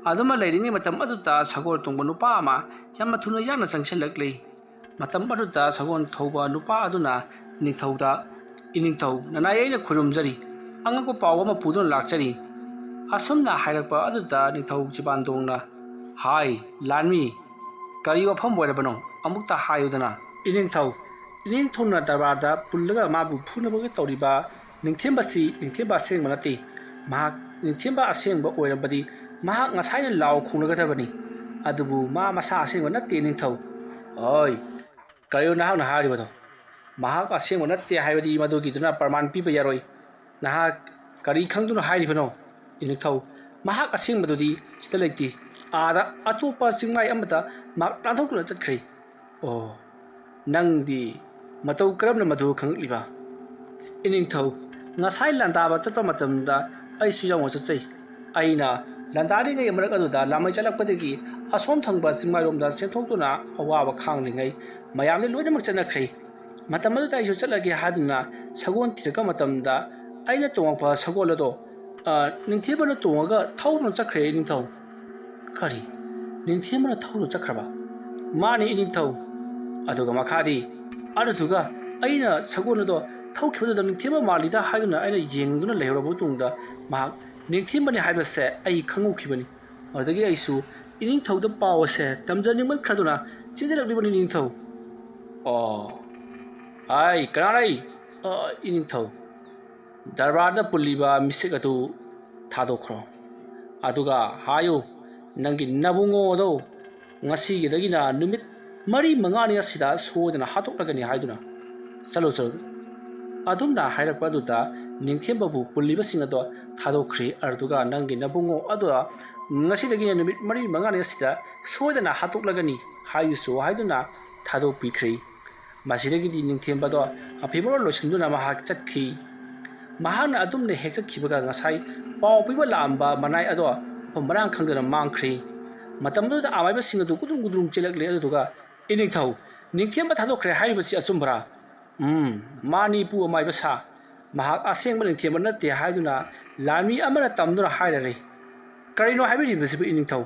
ꯑꯗꯨꯃ ꯂꯩꯔꯤꯉꯩ ꯃꯇꯝ ꯑꯗꯨꯗ ꯁꯒꯣꯜ ꯇꯣꯡꯕ ꯅꯨꯄꯥ ꯑꯃ ꯌꯥꯝꯅ ꯊꯨꯅ ꯌꯥꯡꯅ ꯆꯪꯁꯤꯜꯂꯛꯂꯤ꯫ ꯃꯇꯝ ꯑꯗꯨꯗ ꯁꯒꯣꯜ ꯊꯧꯕ ꯅꯨꯄꯥ ꯑꯗꯨꯅ ꯅꯤꯡꯊꯧꯗ, "ꯏꯅꯤꯡꯊꯧ, ꯅꯅꯥꯏ ꯑꯩꯅ ꯈꯨꯔꯨꯝꯖꯔꯤ꯫ ꯑꯉꯛꯄ ꯄꯥꯎ ꯑꯃ ꯄꯨꯗꯨꯅ ꯂꯥꯛꯆꯔꯤ"꯫ ꯑꯁꯨꯝꯅ ꯍꯥꯏꯔꯛꯄ ꯑꯗꯨꯗ ꯅꯤꯡꯊꯧ ꯆꯤꯕꯥꯟꯗꯣꯡꯅ, ꯍꯥꯏ, ꯂꯥꯟꯃꯤ, ꯀꯔꯤ ꯋꯥꯐꯝ ꯑꯣꯏꯔꯕꯅꯣ? ꯑꯃꯨꯛꯇ ꯍꯥꯏꯌꯨꯗꯅ꯫ ꯏꯅꯤꯡꯊꯧ, ꯏꯅꯤꯡꯊꯧꯅ ꯗꯔꯕꯥꯔꯗ ꯄꯨꯜꯂꯒ ꯃꯥꯕꯨ ꯐꯨꯅꯕꯒꯤ ꯇꯧꯔꯤꯕ ꯅꯤꯡꯊꯦꯝꯕꯁꯤ ꯅꯤꯡꯊꯦꯝꯕ ꯑꯁꯦꯡꯕ ꯅꯠꯇꯦ꯫ ꯃꯍꯥꯛ ꯅꯤꯡꯊꯦꯝꯕ ꯑꯁꯦꯡꯕ ꯑꯣꯏꯔꯕꯗꯤ ꯃꯍꯥꯛ ꯉꯁꯥꯏꯅ ꯂꯥꯎ ꯈꯣꯡꯂꯒꯗꯕꯅꯤ꯫ ꯑꯗꯨꯕꯨ ꯃꯥ ꯃꯁꯥ ꯑꯁꯦꯡꯕ ꯅꯠꯇꯦ, ꯏꯅꯤꯡꯊꯧ꯫ ꯑꯣꯏ, ꯀꯔꯤꯅꯣ ꯅꯍꯥꯛꯅ ꯍꯥꯏꯔꯤꯕꯗꯣ? ꯃꯍꯥꯛ ꯑꯁꯦꯡꯕ ꯅꯠꯇꯦ ꯍꯥꯏꯕꯗꯤ ꯃꯗꯨꯒꯤꯗꯨꯅ ꯄ꯭ꯔꯃꯥꯟ ꯄꯤꯕ ꯌꯥꯔꯣꯏ꯫ ꯅꯍꯥꯛ ꯀꯔꯤ ꯈꯪꯗꯨꯅ ꯍꯥꯏꯔꯤꯕꯅꯣ? ꯏꯅꯤꯡꯊꯧ, ꯃꯍꯥꯛ ꯑꯁꯦꯡꯕꯗꯨꯗꯤ ꯁꯤꯗ ꯂꯩꯇꯦ꯫ ꯑꯥꯗ ꯑꯇꯣꯞꯄ ꯆꯤꯡꯃꯥꯏ ꯑꯃꯗ ꯃꯍꯥꯛ ꯅꯥꯟꯊꯣꯛꯇꯨꯅ ꯆꯠꯈ꯭ꯔꯦ꯫ ꯑꯣ, ꯅꯪꯗꯤ ꯃꯇꯧ ꯀꯔꯝꯅ ꯃꯗꯨ ꯈꯪꯂꯛꯂꯤꯕ? ꯏꯅꯤꯡꯊꯧ, ꯉꯁꯥꯏ ꯂꯥꯟꯗꯥꯕ ꯆꯠꯄ ꯃꯇꯝꯗ ꯑꯩꯁꯨ ꯌꯥꯎꯅ ꯆꯠꯆꯩ꯫ ꯑꯩꯅ ꯂꯥꯟꯗꯥꯔꯤꯉꯩ ꯃꯔꯛ ꯑꯗꯨꯗ ꯂꯥꯃꯩ ꯆꯠꯂꯛꯄꯗꯒꯤ ꯑꯁꯣꯝ ꯊꯪꯕ ꯆꯤꯡꯃꯥꯏꯔꯣꯝꯗ ꯆꯦꯟꯊꯣꯛꯇꯨꯅ ꯑꯋꯥꯕ ꯈꯥꯡꯂꯤꯉꯩ ꯃꯌꯥꯝꯗꯤ ꯂꯣꯏꯅꯃꯛ ꯆꯠꯅꯈ꯭ꯔꯦ꯫ ꯃꯇꯝ ꯑꯗꯨꯗ ꯑꯩꯁꯨ ꯆꯠꯂꯒꯦ ꯍꯥꯏꯗꯨꯅ ꯁꯒꯣꯜ ꯊꯤꯔꯛꯄ ꯃꯇꯝꯗ ꯑꯩꯅ ꯇꯣꯡꯉꯛꯄ ꯁꯒꯣꯜ ꯑꯗꯣ, ꯑ, ꯅꯤꯡꯊꯦꯝꯕꯅ ꯇꯣꯡꯉꯒ ꯊꯧꯗꯨꯅ ꯆꯠꯈ꯭ꯔꯦ, ꯏꯅꯤꯡꯊꯧ꯫ ꯀꯔꯤ? ꯅꯤꯡꯊꯦꯝꯕꯅ ꯊꯧꯗꯨꯅ ꯆꯠꯈ꯭ꯔꯕ? ꯃꯥꯅꯤ, ꯏꯅꯤꯡꯊꯧ꯫ ꯑꯗꯨꯒ ꯃꯈꯥꯗꯤ? ꯑꯗꯨꯗꯨꯒ ꯑꯩꯅ ꯁꯒꯣꯜ ꯑꯗꯣ ꯊꯧꯈꯤꯕꯗꯨꯗ ꯅꯤꯡꯊꯦꯝꯕ ꯃꯥꯜꯂꯤꯗ ꯍꯥꯏꯗꯨꯅ ꯑꯩꯅ ꯌꯦꯡꯗꯨꯅ ꯂꯩꯍꯧꯔꯕ ꯃꯇꯨꯡꯗ ꯃꯍꯥꯛ ꯅꯤꯡꯊꯦꯝꯕꯅꯤ ꯍꯥꯏꯕꯁꯦ ꯑꯩ ꯈꯪꯍꯧꯈꯤꯕꯅꯤ꯫ ꯑꯗꯨꯗꯒꯤ ꯑꯩꯁꯨ ꯏꯅꯤꯡꯊꯧꯗ ꯄꯥꯎ ꯑꯁꯦ ꯇꯝꯖꯅꯤꯡꯃꯟꯈ꯭ꯔꯗꯨꯅ ꯆꯦꯟꯖꯔꯛꯂꯤꯕꯅꯤ, ꯏꯅꯤꯡꯊꯧ꯫ ꯑꯣ, ꯑꯩ ꯀꯅꯥꯅꯩ? ꯑ, ꯏꯅꯤꯡꯊꯧ, ꯗꯔꯕꯥꯔꯗ ꯄꯨꯜꯂꯤꯕ ꯃꯤꯁꯛ ꯑꯗꯨ ꯊꯥꯗꯣꯛꯈ꯭ꯔꯣ꯫ ꯑꯗꯨꯒ ꯍꯥꯏꯌꯨ, ꯅꯪꯒꯤ ꯅꯕꯨꯡꯉꯣ ꯑꯗꯣ ꯉꯁꯤꯒꯤꯗꯒꯤꯅ ꯅꯨꯃꯤꯠ ꯃꯔꯤ ꯃꯉꯥꯅꯤ ꯑꯁꯤꯗ ꯁꯣꯏꯗꯅ ꯍꯥꯠꯇꯣꯛꯂꯒꯅꯤ ꯍꯥꯏꯗꯨꯅ꯫ ꯆꯠꯂꯨ, ꯆꯠꯂꯨ꯫ ꯑꯗꯨꯝꯅ ꯍꯥꯏꯔꯛꯄ ꯑꯗꯨꯗ ꯅꯤꯡꯊꯦꯝꯕꯕꯨ ꯄꯨꯜꯂꯤꯕꯁꯤꯡ ꯑꯗꯣ ꯊꯥꯗꯣꯛꯈ꯭ꯔꯦ꯫ ꯑꯗꯨꯒ ꯅꯪꯒꯤ ꯅꯕꯨꯡꯉꯣ ꯑꯗꯣ ꯉꯁꯤꯗꯒꯤꯅ ꯅꯨꯃꯤꯠ ꯃꯔꯤ ꯃꯉꯥꯅꯤ ꯑꯁꯤꯗ ꯁꯣꯏꯗꯅ ꯍꯥꯠꯇꯣꯛꯂꯒꯅꯤ ꯍꯥꯏꯌꯨꯁꯨ ꯍꯥꯏꯗꯨꯅ ꯊꯥꯗꯣꯛꯄꯤꯈ꯭ꯔꯦ꯫ ꯃꯁꯤꯗꯒꯤꯗꯤ ꯅꯤꯡꯊꯦꯝꯕꯗꯣ ꯑꯐꯤꯕꯔꯣꯜ ꯂꯣꯏꯁꯤꯟꯗꯨꯅ ꯃꯍꯥꯛ ꯆꯠꯈꯤ꯫ ꯃꯍꯥꯛꯅ ꯑꯗꯨꯝꯅ ꯍꯦꯛ ꯆꯠꯈꯤꯕꯒ ꯉꯁꯥꯏ ꯄꯥꯎ ꯄꯤꯕ ꯂꯥꯛꯑꯝꯕ ꯃꯅꯥꯏ ꯑꯗꯣ ꯃꯐꯝ ꯃꯔꯥꯡ ꯈꯪꯗꯅ ꯃꯥꯡꯈ꯭ꯔꯦ꯫ ꯃꯇꯝꯗꯨꯗ ꯑꯃꯥꯏꯕꯁꯤꯡ ꯑꯗꯨ ꯒꯨꯗ꯭ꯔꯨꯝ ꯒꯨꯗ꯭ꯔꯨꯝ ꯆꯦꯜꯂꯛꯂꯦ꯫ ꯑꯗꯨꯗꯨꯒ, "ꯏꯅꯤꯡꯊꯧ, ꯅꯤꯡꯊꯦꯝꯕ ꯊꯥꯗꯣꯛꯈ꯭ꯔꯦ ꯍꯥꯏꯔꯤꯕꯁꯤ ꯑꯆꯨꯝꯕꯔꯥ?" "ꯎꯝ, ꯃꯥꯅꯤ, ꯏꯄꯨ ꯑꯃꯥꯏꯕ ꯁꯥ꯫ ꯃꯍꯥꯛ ꯑꯁꯦꯡꯕ ꯅꯤꯡꯊꯦꯝꯕ ꯅꯠꯇꯦ ꯍꯥꯏꯗꯨꯅ ꯂꯥꯟꯃꯤ ꯑꯃꯅ ꯇꯝꯗꯨꯅ ꯍꯥꯏꯔꯔꯦ꯫" "ꯀꯔꯤꯅꯣ ꯍꯥꯏꯕꯤꯔꯤꯕꯁꯤꯕꯨ, ꯏꯅꯤꯡꯊꯧ?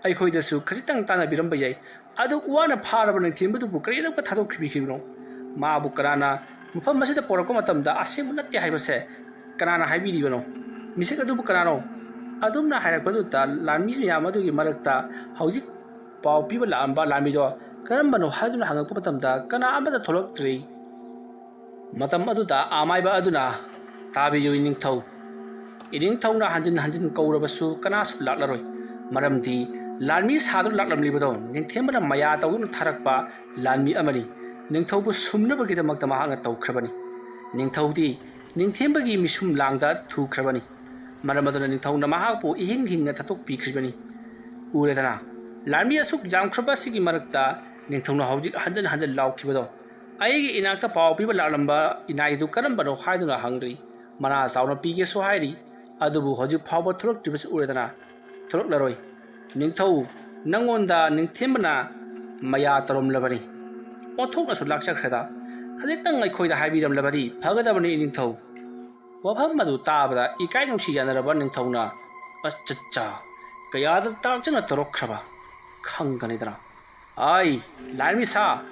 ꯑꯩꯈꯣꯏꯗꯁꯨ ꯈꯖꯤꯛꯇꯪ ꯇꯥꯟꯅꯕꯤꯔꯝꯕ ꯌꯥꯏ꯫ ꯑꯗꯨꯛ ꯋꯥꯅ ꯐꯥꯔꯕ ꯅꯤꯡꯊꯦꯝꯕꯗꯨꯕꯨ ꯀꯔꯤꯗꯧꯕ ꯊꯥꯗꯣꯛꯄꯤꯈꯤꯕꯅꯣ? ꯃꯥꯕꯨ ꯀꯅꯥꯅ ꯃꯐꯝ ꯑꯁꯤꯗ ꯄꯣꯔꯛꯄ ꯃꯇꯝꯗ ꯑꯁꯦꯡꯕ ꯅꯠꯇꯦ ꯍꯥꯏꯕꯁꯦ ꯀꯅꯥꯅ ꯍꯥꯏꯕꯤꯔꯤꯕꯅꯣ? ꯃꯤꯁꯛ ꯑꯗꯨꯕꯨ ꯀꯅꯥꯅꯣ?" ꯑꯗꯨꯝꯅ ꯍꯥꯏꯔꯛꯄꯗꯨꯗ ꯂꯥꯟꯃꯤ ꯃꯌꯥꯝ ꯑꯗꯨꯒꯤ ꯃꯔꯛꯇ ꯍꯧꯖꯤꯛ ꯄꯥꯎ ꯄꯤꯕ ꯂꯥꯛꯂꯝꯕ ꯂꯥꯟꯃꯤꯗꯣ ꯀꯔꯝꯕꯅꯣ ꯍꯥꯏꯗꯨꯅ ꯍꯪꯂꯛꯄ ꯃꯇꯝꯗ ꯀꯅꯥ ꯑꯃꯠꯇ ꯊꯣꯛꯂꯛꯇ꯭ꯔꯤ꯫ ꯃꯇꯝ ꯑꯗꯨꯗ ꯑꯃꯥꯏꯕ ꯑꯗꯨꯅ, "ꯇꯥꯕꯤꯌꯨ ꯏꯅꯤꯡꯊꯧ, ꯏꯅꯤꯡꯊꯧꯅ ꯍꯟꯖꯤꯟ ꯍꯟꯖꯤꯟ ꯀꯧꯔꯕꯁꯨ ꯀꯅꯥꯁꯨ ꯂꯥꯛꯂꯔꯣꯏ, ꯃꯔꯝꯗꯤ ꯂꯥꯟꯃꯤ ꯁꯥꯗꯨꯅ ꯂꯥꯛꯂꯝꯂꯤꯕꯗꯣ ꯅꯤꯡꯊꯦꯝꯕꯅ ꯃꯌꯥ ꯇꯧꯗꯨꯅ ꯊꯥꯔꯛꯄ ꯂꯥꯟꯃꯤ ꯑꯃꯅꯤ꯫ ꯅꯤꯡꯊꯧꯕꯨ ꯁꯨꯝꯅꯕꯒꯤꯗꯃꯛꯇ ꯃꯍꯥꯛꯅ ꯇꯧꯈ꯭ꯔꯕꯅꯤ꯫ ꯅꯤꯡꯊꯧꯗꯤ ꯅꯤꯡꯊꯦꯝꯕꯒꯤ ꯃꯤꯁꯨꯝ ꯂꯥꯡꯗ ꯊꯨꯈ꯭ꯔꯕꯅꯤ꯫ ꯃꯔꯝ ꯑꯗꯨꯅ ꯅꯤꯡꯊꯧꯅ ꯃꯍꯥꯛꯄꯨ ꯏꯍꯤꯡ ꯍꯤꯡꯅ ꯊꯥꯗꯣꯛꯄꯤꯈ꯭ꯔꯤꯕꯅꯤ꯫ ꯎꯔꯦꯗꯅ, ꯂꯥꯟꯃꯤ ꯑꯁꯨꯛ ꯌꯥꯝꯈ꯭ꯔꯕ ꯑꯁꯤꯒꯤ ꯃꯔꯛꯇ ꯅꯤꯡꯊꯧꯅ ꯍꯧꯖꯤꯛ ꯍꯟꯖꯤꯟ ꯍꯟꯖꯤꯟ ꯂꯥꯎꯈꯤꯕꯗꯣ, ꯑꯩꯒꯤ ꯏꯅꯥꯛꯇ ꯄꯥꯎ ꯄꯤꯕ ꯂꯥꯛꯂꯝꯕ ꯏꯅꯥꯏꯗꯨ ꯀꯔꯝꯕꯅꯣ ꯍꯥꯏꯗꯨꯅ ꯍꯪꯂꯤ꯫ ꯃꯅꯥ ꯆꯥꯎꯅ ꯄꯤꯒꯦꯁꯨ ꯍꯥꯏꯔꯤ, ꯑꯗꯨꯕꯨ ꯍꯧꯖꯤꯛ ꯐꯥꯎꯕ ꯊꯣꯛꯂꯛꯇ꯭ꯔꯤꯕꯁꯤ ꯎꯔꯦꯗꯅ꯫ ꯊꯣꯛꯂꯛꯂꯔꯣꯏ꯫ ꯅꯤꯡꯊꯧ, ꯅꯪꯉꯣꯟꯗ ꯅꯤꯡꯊꯦꯝꯕꯅ ꯃꯌꯥ ꯇꯧꯔꯝꯂꯕꯅꯤ꯫ ꯑꯣꯟꯊꯣꯛꯅꯁꯨ ꯂꯥꯛꯆꯈ꯭ꯔꯦꯗ꯫ ꯈꯖꯤꯛꯇꯪ ꯑꯩꯈꯣꯏꯗ ꯍꯥꯏꯕꯤꯔꯝꯂꯕꯗꯤ ꯐꯒꯗꯕꯅꯤ ꯏꯅꯤꯡꯊꯧ꯫ ꯋꯥꯐꯝ ꯑꯗꯨ ꯇꯥꯕꯗ ꯏꯀꯥꯏ ꯅꯨꯡꯁꯤ ꯌꯥꯅꯔꯕ ꯅꯤꯡꯊꯧꯅ, "ꯑꯆꯠꯆꯥ, ꯀꯌꯥꯗ ꯇꯥꯛꯆꯅ ꯇꯧꯔꯛꯈ꯭ꯔꯕ ꯈꯪꯒꯅꯤꯗꯅ꯫ ꯑꯥꯏ, ꯂꯥꯟꯃꯤ ꯁꯥ,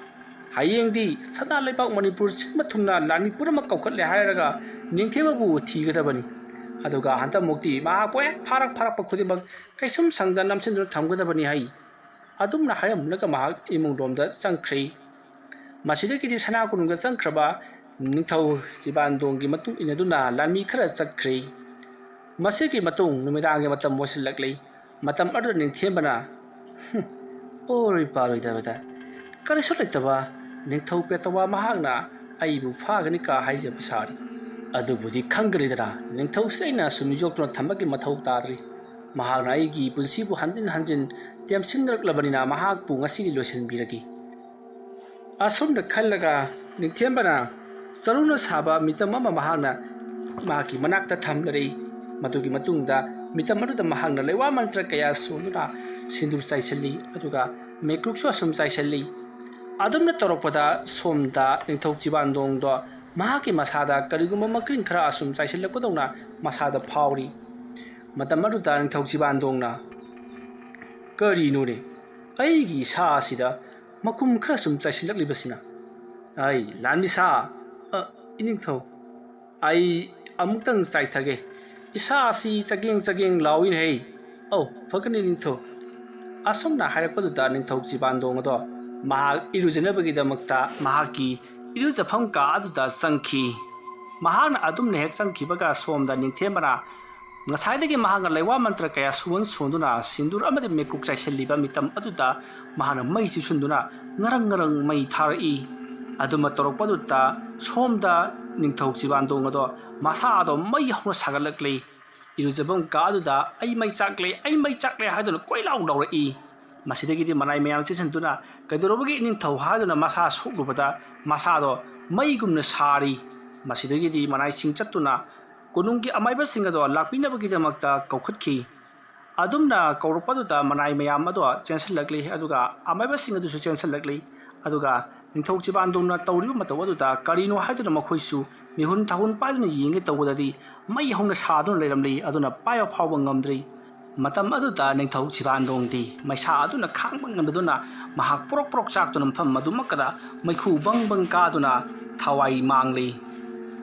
ꯍꯌꯦꯡꯗꯤ ꯁꯅꯥ ꯂꯩꯕꯥꯛ ꯃꯅꯤꯄꯨꯔ ꯁꯤꯟꯕ ꯊꯨꯡꯅ ꯂꯥꯟꯃꯤ ꯄꯨꯝꯅꯃꯛ ꯀꯧꯈꯠꯂꯦ ꯍꯥꯏꯔꯒ ꯅꯤꯡꯊꯦꯝꯕꯕꯨ ꯊꯤꯒꯗꯕꯅꯤ꯫ ꯑꯗꯨꯒ ꯍꯟꯗꯛꯃꯨꯛꯇꯤ ꯃꯍꯥꯛꯄꯨ ꯍꯦꯛ ꯐꯥꯔꯛ ꯐꯥꯔꯛꯄ ꯈꯨꯗꯤꯡꯃꯛ ꯀꯩꯁꯨꯝ ꯁꯪꯗ ꯅꯝꯁꯤꯟꯗꯨꯅ ꯊꯝꯒꯗꯕꯅꯤ" ꯍꯥꯏ꯫ ꯑꯗꯨꯝꯅ ꯍꯥꯏꯔꯝꯂꯒ ꯃꯍꯥꯛ ꯏꯃꯨꯡ ꯂꯣꯝꯗ ꯆꯪꯈ꯭ꯔꯦ꯫ ꯃꯁꯤꯗꯒꯤꯗꯤ ꯁꯅꯥ ꯀꯣꯅꯨꯡꯗ ꯆꯪꯈ꯭ꯔꯕ ꯅꯤꯡꯊꯧ ꯆꯤꯕꯥꯟꯗꯣꯡꯒꯤ ꯃꯇꯨꯡ ꯏꯟꯅꯗꯨꯅ ꯂꯥꯟꯃꯤ ꯈꯔ ꯆꯠꯈ꯭ꯔꯦ꯫ ꯃꯁꯤꯒꯤ ꯃꯇꯨꯡ ꯅꯨꯃꯤꯗꯥꯡꯒꯤ ꯃꯇꯝ ꯑꯣꯏꯁꯤꯜꯂꯛꯂꯤ꯫ ꯃꯇꯝ ꯑꯗꯨꯗ ꯅꯤꯡꯊꯦꯝꯕꯅ, "ꯍꯨꯝ, ꯑꯣꯏꯔꯣꯏ ꯄꯥꯔꯣꯏꯗꯕꯗ ꯀꯔꯤꯁꯨ ꯂꯩꯇꯕ ꯅꯤꯡꯊꯧ ꯄꯦꯇꯋꯥ ꯃꯍꯥꯛꯅ ꯑꯩꯕꯨ ꯐꯥꯒꯅꯤ ꯀꯥ ꯍꯥꯏꯖꯕ ꯁꯥꯔꯤ꯫ ꯑꯗꯨꯕꯨꯗꯤ ꯈꯪꯒꯅꯤꯗꯅ, ꯅꯤꯡꯊꯧꯁꯦ ꯑꯩꯅ ꯁꯨꯝ ꯌꯣꯛꯇꯨꯅ ꯊꯝꯕꯒꯤ ꯃꯊꯧ ꯇꯥꯗ꯭ꯔꯤ꯫ ꯃꯍꯥꯛꯅ ꯑꯩꯒꯤ ꯄꯨꯟꯁꯤꯕꯨ ꯍꯟꯖꯤꯟ ꯍꯟꯖꯤꯟ ꯇꯦꯝꯁꯤꯟꯅꯔꯛꯂꯕꯅꯤꯅ ꯃꯍꯥꯛꯄꯨ ꯉꯁꯤꯗꯤ ꯂꯣꯏꯁꯤꯟꯕꯤꯔꯒꯦ"꯫ ꯑꯁꯨꯝꯅ ꯈꯜꯂꯒ ꯅꯤꯡꯊꯦꯝꯕꯅ ꯆꯔꯨꯅ ꯁꯥꯕ ꯃꯤꯇꯝ ꯑꯃ ꯃꯍꯥꯛꯅ ꯃꯍꯥꯛꯀꯤ ꯃꯅꯥꯛꯇ ꯊꯝꯂꯔꯦ꯫ ꯃꯗꯨꯒꯤ ꯃꯇꯨꯡꯗ ꯃꯤꯇꯝ ꯑꯗꯨꯗ ꯃꯍꯥꯛꯅ ꯂꯩꯋꯥ ꯃꯟꯇ꯭ꯔ ꯀꯌꯥ ꯁꯣꯟꯗꯨꯅ ꯁꯤꯟꯗꯨꯔ ꯆꯥꯏꯁꯤꯜꯂꯤ, ꯑꯗꯨꯒ ꯃꯩꯀ꯭ꯔꯨꯛꯁꯨ ꯑꯁꯨꯝ ꯆꯥꯏꯁꯤꯜꯂꯤ꯫ ꯑꯗꯨꯝꯅ ꯇꯧꯔꯛꯄꯗ ꯁꯣꯝꯗ ꯅꯤꯡꯊꯧ ꯆꯤꯕꯥꯟꯗꯣꯡꯗꯣ ꯃꯍꯥꯛꯀꯤ ꯃꯁꯥꯗ ꯀꯔꯤꯒꯨꯝꯕ ꯃꯀ꯭ꯔꯤꯡ ꯈꯔ ꯑꯁꯨꯝ ꯆꯥꯏꯁꯤꯜꯂꯛꯄꯗꯧꯅ ꯃꯁꯥꯗ ꯐꯥꯎꯔꯤ꯫ ꯃꯇꯝ ꯑꯗꯨꯗ ꯅꯤꯡꯊꯧ ꯆꯤꯕꯥꯟꯗꯣꯡꯅ, "ꯀꯔꯤꯅꯣꯅꯦ? ꯑꯩꯒꯤ ꯏꯁꯥ ꯑꯁꯤꯗ ꯃꯈꯨꯝ ꯈꯔ ꯁꯨꯝ ꯆꯥꯏꯁꯤꯜꯂꯛꯂꯤꯕꯁꯤꯅ? ꯑꯩ ꯂꯥꯟꯃꯤ ꯁꯥ, ꯑ, ꯏꯅꯤꯡꯊꯧ, ꯑꯩ ꯑꯃꯨꯛꯇꯪ ꯆꯥꯏꯊꯒꯦ꯫ "ꯏꯁꯥ ꯑꯁꯤ ꯆꯒꯦꯡ ꯆꯒꯦꯡ ꯂꯥꯎꯏꯅꯦꯍꯦ꯫" "ꯑꯧ, ꯐꯒꯅꯤ ꯅꯤꯡꯊꯧ꯫" ꯑꯁꯨꯝꯅ ꯍꯥꯏꯔꯛꯄꯗꯨꯗ ꯅꯤꯡꯊꯧ ꯆꯤꯕꯥꯟꯗꯣꯡ ꯑꯗꯣ ꯃꯍꯥꯛ ꯏꯔꯨꯖꯅꯕꯒꯤꯗꯃꯛꯇ ꯃꯍꯥꯛꯀꯤ ꯏꯔꯨꯖꯐꯝ ꯀꯥ ꯑꯗꯨꯗ ꯆꯪꯈꯤ꯫ ꯃꯍꯥꯛꯅ ꯑꯗꯨꯝꯅ ꯍꯦꯛ ꯆꯪꯈꯤꯕꯒ ꯁꯣꯝꯗ ꯅꯤꯡꯊꯦꯝꯕꯅ ꯉꯁꯥꯏꯗꯒꯤ ꯃꯍꯥꯛꯅ ꯂꯩꯋꯥ ꯃꯟꯇ꯭ꯔ ꯀꯌꯥ ꯁꯨꯍꯟ ꯁꯨꯍꯟꯗꯨꯅ ꯁꯤꯟꯗꯨꯔ ꯑꯃꯗꯤ ꯃꯩꯀꯨꯞ ꯆꯥꯏꯁꯤꯜꯂꯤꯕ ꯃꯇꯝ ꯑꯗꯨꯗ ꯃꯍꯥꯛꯅ ꯃꯩ ꯆꯨꯁꯤꯟꯗꯨꯅ ꯉꯔꯪ ꯉꯔꯪ ꯃꯩ ꯊꯥꯔꯛꯏ꯫ ꯑꯗꯨꯃ ꯇꯧꯔꯛꯄꯗꯨꯗ ꯁꯣꯝꯗ ꯅꯤꯡꯊꯧ ꯆꯤꯕꯥꯟꯗꯣꯡ ꯑꯗꯣ ꯃꯁꯥ ꯑꯗꯣ ꯃꯩ ꯍꯧꯅ ꯁꯥꯒꯠꯂꯛꯂꯤ꯫ ꯏꯔꯨꯖꯐꯝ ꯀꯥ ꯑꯗꯨꯗ "ꯑꯩ ꯃꯩ ꯆꯥꯛꯂꯦ, ꯑꯩ ꯃꯩ ꯆꯥꯛꯂꯦ" ꯍꯥꯏꯗꯨꯅ ꯀꯣꯏꯂꯥꯎ ꯂꯥꯎꯔꯛꯏ꯫ ꯃꯁꯤꯗꯒꯤꯗꯤ ꯃꯅꯥꯏ ꯃꯌꯥꯝ ꯆꯦꯟꯁꯤꯟꯗꯨꯅ "ꯀꯩꯗꯧꯔꯕꯒꯦ ꯅꯤꯡꯊꯧ?" ꯍꯥꯏꯗꯨꯅ ꯃꯁꯥ ꯁꯣꯛꯂꯨꯕꯗ ꯃꯁꯥꯗꯣ ꯃꯩꯒꯨꯝꯅ ꯁꯥꯔꯤ꯫ ꯃꯁꯤꯗꯒꯤꯗꯤ ꯃꯅꯥꯏꯁꯤꯡ ꯆꯠꯇꯨꯅ ꯀꯣꯅꯨꯡꯒꯤ ꯑꯃꯥꯏꯕꯁꯤꯡ ꯑꯗꯣ ꯂꯥꯛꯄꯤꯅꯕꯒꯤꯗꯃꯛꯇ ꯀꯧꯈꯠꯈꯤ꯫ ꯑꯗꯨꯝꯅ ꯀꯧꯔꯛꯄꯗꯨꯗ ꯃꯅꯥꯏ ꯃꯌꯥꯝ ꯑꯗꯣ ꯆꯦꯟꯁꯤꯜꯂꯛꯂꯤ, ꯑꯗꯨꯒ ꯑꯃꯥꯏꯕꯁꯤꯡ ꯑꯗꯨꯁꯨ ꯆꯦꯟꯁꯤꯜꯂꯛꯂꯤ꯫ ꯑꯗꯨꯒ ꯅꯤꯡꯊꯧ ꯆꯤꯕꯥꯟꯗꯣꯡꯅ ꯇꯧꯔꯤꯕ ꯃꯇꯧ ꯑꯗꯨꯗ ꯀꯔꯤꯅꯣ ꯍꯥꯏꯗꯨꯅ ꯃꯈꯣꯏꯁꯨ ꯃꯤꯍꯨꯟ ꯊꯥꯍꯨꯟ ꯄꯥꯏꯗꯨꯅ ꯌꯦꯡꯒꯦ ꯇꯧꯕꯗꯗꯤ ꯃꯩ ꯍꯧꯅ ꯁꯥꯗꯨꯅ ꯂꯩꯔꯝꯂꯤ꯫ ꯑꯗꯨꯅ ꯄꯥꯏꯕ ꯐꯥꯎꯕ ꯉꯝꯗ꯭ꯔꯤ꯫ ꯃꯇꯝ ꯑꯗꯨꯗ ꯅꯤꯡꯊꯧ ꯆꯤꯕꯥꯟꯗꯣꯡꯗꯤ ꯃꯩꯁꯥ ꯑꯗꯨꯅ ꯈꯥꯡꯕ ꯉꯝꯗꯗꯨꯅ ꯃꯍꯥꯛ ꯄ꯭ꯔꯣꯛ ꯄ꯭ꯔꯣꯛ ꯆꯥꯛꯇꯨꯅ ꯃꯐꯝ ꯑꯗꯨꯃꯛꯀꯗ ꯃꯩꯈꯨ ꯕꯪ ꯕꯪ ꯀꯥꯗꯨꯅ ꯊꯋꯥꯏ ꯃꯥꯡꯂꯤ꯫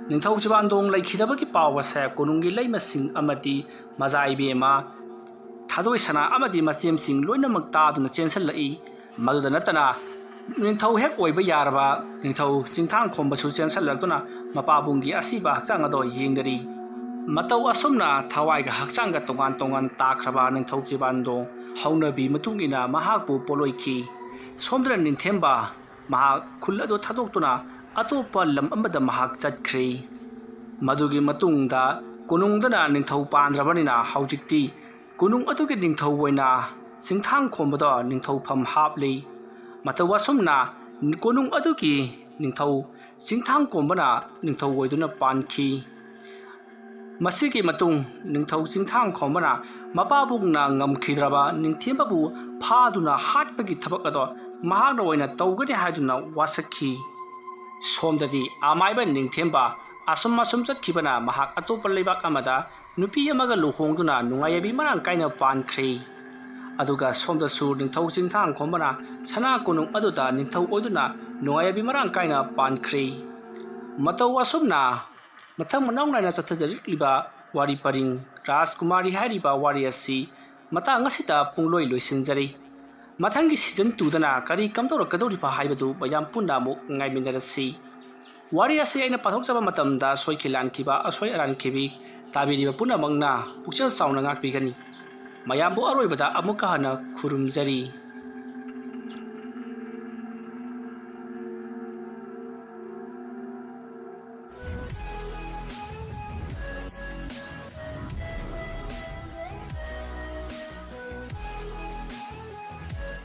ꯅꯤꯡꯊꯧ ꯆꯤꯕꯥꯟꯗꯣꯡ ꯂꯩꯈꯤꯗꯕꯒꯤ ꯄꯥꯎ ꯑꯁꯦ ꯀꯣꯅꯨꯡꯒꯤ ꯂꯩꯃꯁꯤꯡ ꯑꯃꯗꯤ ꯃꯖꯥ ꯏꯕꯦꯝꯃ, ꯊꯥꯗꯣꯏ ꯁꯅꯥ ꯑꯃꯗꯤ ꯃꯆꯦꯝꯁꯤꯡ ꯂꯣꯏꯅꯃꯛ ꯇꯥꯗꯨꯅ ꯆꯦꯟꯁꯤꯜꯂꯛꯏ꯫ ꯃꯗꯨꯗ ꯅꯠꯇꯅ ꯅꯤꯡꯊꯧ ꯍꯦꯛ ꯑꯣꯏꯕ ꯌꯥꯔꯕ ꯅꯤꯡꯊꯧ ꯆꯤꯡꯊꯥꯡ ꯈꯣꯝꯕꯁꯨ ꯆꯦꯟꯁꯤꯜꯂꯛꯇꯨꯅ ꯃꯄꯥꯕꯨꯡꯒꯤ ꯑꯁꯤꯕ ꯍꯛꯆꯥꯡ ꯑꯗꯣ ꯌꯦꯡꯅꯔꯤ꯫ ꯃꯇꯧ ꯑꯁꯨꯝꯅ ꯊꯋꯥꯏꯒ ꯍꯛꯆꯥꯡꯒ ꯇꯣꯉꯥꯟ ꯇꯣꯉꯥꯟ ꯇꯥꯈ꯭ꯔꯕ ꯅꯤꯡꯊꯧ ꯆꯤꯕꯥꯟꯗꯣꯡ ꯍꯧꯅꯕꯤ ꯃꯇꯨꯡ ꯏꯟꯅ ꯃꯍꯥꯛꯄꯨ ꯄꯣꯠꯂꯣꯏꯈꯤ꯫ ꯁꯣꯝꯗꯅ ꯅꯤꯡꯊꯦꯝꯕ ꯃꯍꯥꯛ ꯈꯨꯜ ꯑꯗꯨ ꯊꯥꯗꯣꯛꯇꯨꯅ ꯑꯇꯣꯞꯄ ꯂꯝ ꯑꯃꯗ ꯃꯍꯥꯛ ꯆꯠꯈ꯭ꯔꯦ꯫ ꯃꯗꯨꯒꯤ ꯃꯇꯨꯡꯗ ꯀꯣꯅꯨꯡꯗꯅ ꯅꯤꯡꯊꯧ ꯄꯥꯟꯗ꯭ꯔꯕꯅꯤꯅ ꯍꯧꯖꯤꯛꯇꯤ ꯀꯣꯅꯨꯡ ꯑꯗꯨꯒꯤ ꯅꯤꯡꯊꯧ ꯑꯣꯏꯅ ꯆꯤꯡꯊꯥꯡ ꯈꯣꯝꯕꯗ ꯅꯤꯡꯊꯧꯐꯝ ꯍꯥꯞꯂꯤ꯫ ꯃꯇꯧ ꯑꯁꯨꯝꯅ ꯀꯣꯅꯨꯡ ꯑꯗꯨꯒꯤ ꯅꯤꯡꯊꯧ ꯆꯤꯡꯊꯥꯡ ꯈꯣꯝꯕꯅ ꯅꯤꯡꯊꯧ ꯑꯣꯏꯗꯨꯅ ꯄꯥꯟꯈꯤ꯫ ꯃꯁꯤꯒꯤ ꯃꯇꯨꯡ ꯅꯤꯡꯊꯧ ꯆꯤꯡꯊꯥꯡ ꯈꯣꯝꯕꯅ ꯃꯄꯥꯕꯨꯡꯅ ꯉꯝꯈꯤꯗ꯭ꯔꯕ ꯅꯤꯡꯊꯦꯝꯕꯕꯨ ꯐꯥꯗꯨꯅ ꯍꯥꯠꯄꯒꯤ ꯊꯕꯛ ꯑꯗꯣ ꯃꯍꯥꯛꯅ ꯑꯣꯏꯅ ꯇꯧꯒꯅꯤ ꯍꯥꯏꯗꯨꯅ ꯋꯥꯁꯛꯈꯤ꯫ ꯁꯣꯝꯗꯗꯤ ꯑꯃꯥꯏꯕ ꯅꯤꯡꯊꯦꯝꯕ ꯑꯁꯨꯝ ꯑꯁꯨꯝ ꯆꯠꯈꯤꯕꯅ ꯃꯍꯥꯛ ꯑꯇꯣꯞꯄ ꯂꯩꯕꯥꯛ ꯑꯃꯗ ꯅꯨꯄꯤ ꯑꯃꯒ ꯂꯨꯍꯣꯡꯗꯨꯅ ꯅꯨꯡꯉꯥꯏ ꯌꯥꯏꯕꯤ ꯃꯔꯥꯡ ꯀꯥꯏꯅ ꯄꯥꯟꯈ꯭ꯔꯦ꯫ ꯑꯗꯨꯒ ꯁꯣꯝꯗꯁꯨ ꯅꯤꯡꯊꯧ ꯆꯤꯡꯊꯥꯡ ꯈꯣꯝꯕꯅ ꯁꯅꯥ ꯀꯣꯅꯨꯡ ꯑꯗꯨꯗ ꯅꯤꯡꯊꯧ ꯑꯣꯏꯗꯨꯅ ꯅꯨꯡꯉꯥꯏ ꯌꯥꯏꯕꯤ ꯃꯔꯥꯡ ꯀꯥꯏꯅ ꯄꯥꯟꯈ꯭ꯔꯦ꯫ ꯃꯇꯧ ꯑꯁꯨꯝꯅ ꯃꯊꯪ ꯃꯅꯥꯎ ꯅꯥꯏꯅ ꯆꯠꯊꯖꯔꯛꯂꯤꯕ ꯋꯥꯔꯤ ꯄꯔꯤꯡ ꯔꯥꯖꯀꯨꯃꯥꯔꯤ ꯍꯥꯏꯔꯤꯕ ꯋꯥꯔꯤ ꯑꯁꯤ ꯃꯇꯥꯡ ꯑꯁꯤꯗ ꯄꯨꯡꯂꯣꯏ ꯂꯣꯏꯁꯤꯟꯖꯔꯤ꯫ ꯃꯊꯪꯒꯤ ꯁꯤꯖꯟ ꯇꯨꯗꯅ ꯀꯔꯤ ꯀꯝꯗꯧꯔꯛꯀꯗꯧꯔꯤꯕ ꯍꯥꯏꯕꯗꯨ ꯃꯌꯥꯝ ꯄꯨꯟꯅ ꯑꯃꯨꯛ ꯉꯥꯏꯃꯤꯟꯅꯔꯁꯤ꯫ ꯋꯥꯔꯤ ꯑꯁꯤ ꯑꯩꯅ ꯄꯥꯊꯣꯛꯆꯕ ꯃꯇꯝꯗ ꯁꯣꯏꯈꯤ ꯂꯥꯟꯈꯤꯕ, ꯑꯁꯣꯏ ꯑꯔꯥꯟꯈꯤꯕꯤ ꯇꯥꯕꯤꯔꯤꯕ ꯄꯨꯝꯅꯃꯛꯅ ꯄꯨꯛꯆꯦꯜ ꯆꯥꯎꯅ ꯉꯥꯛꯄꯤꯒꯅꯤ꯫ ꯃꯌꯥꯝꯕꯨ ꯑꯔꯣꯏꯕꯗ ꯑꯃꯨꯛꯀ ꯍꯟꯅ ꯈꯨꯔꯨꯝꯖꯔꯤ꯫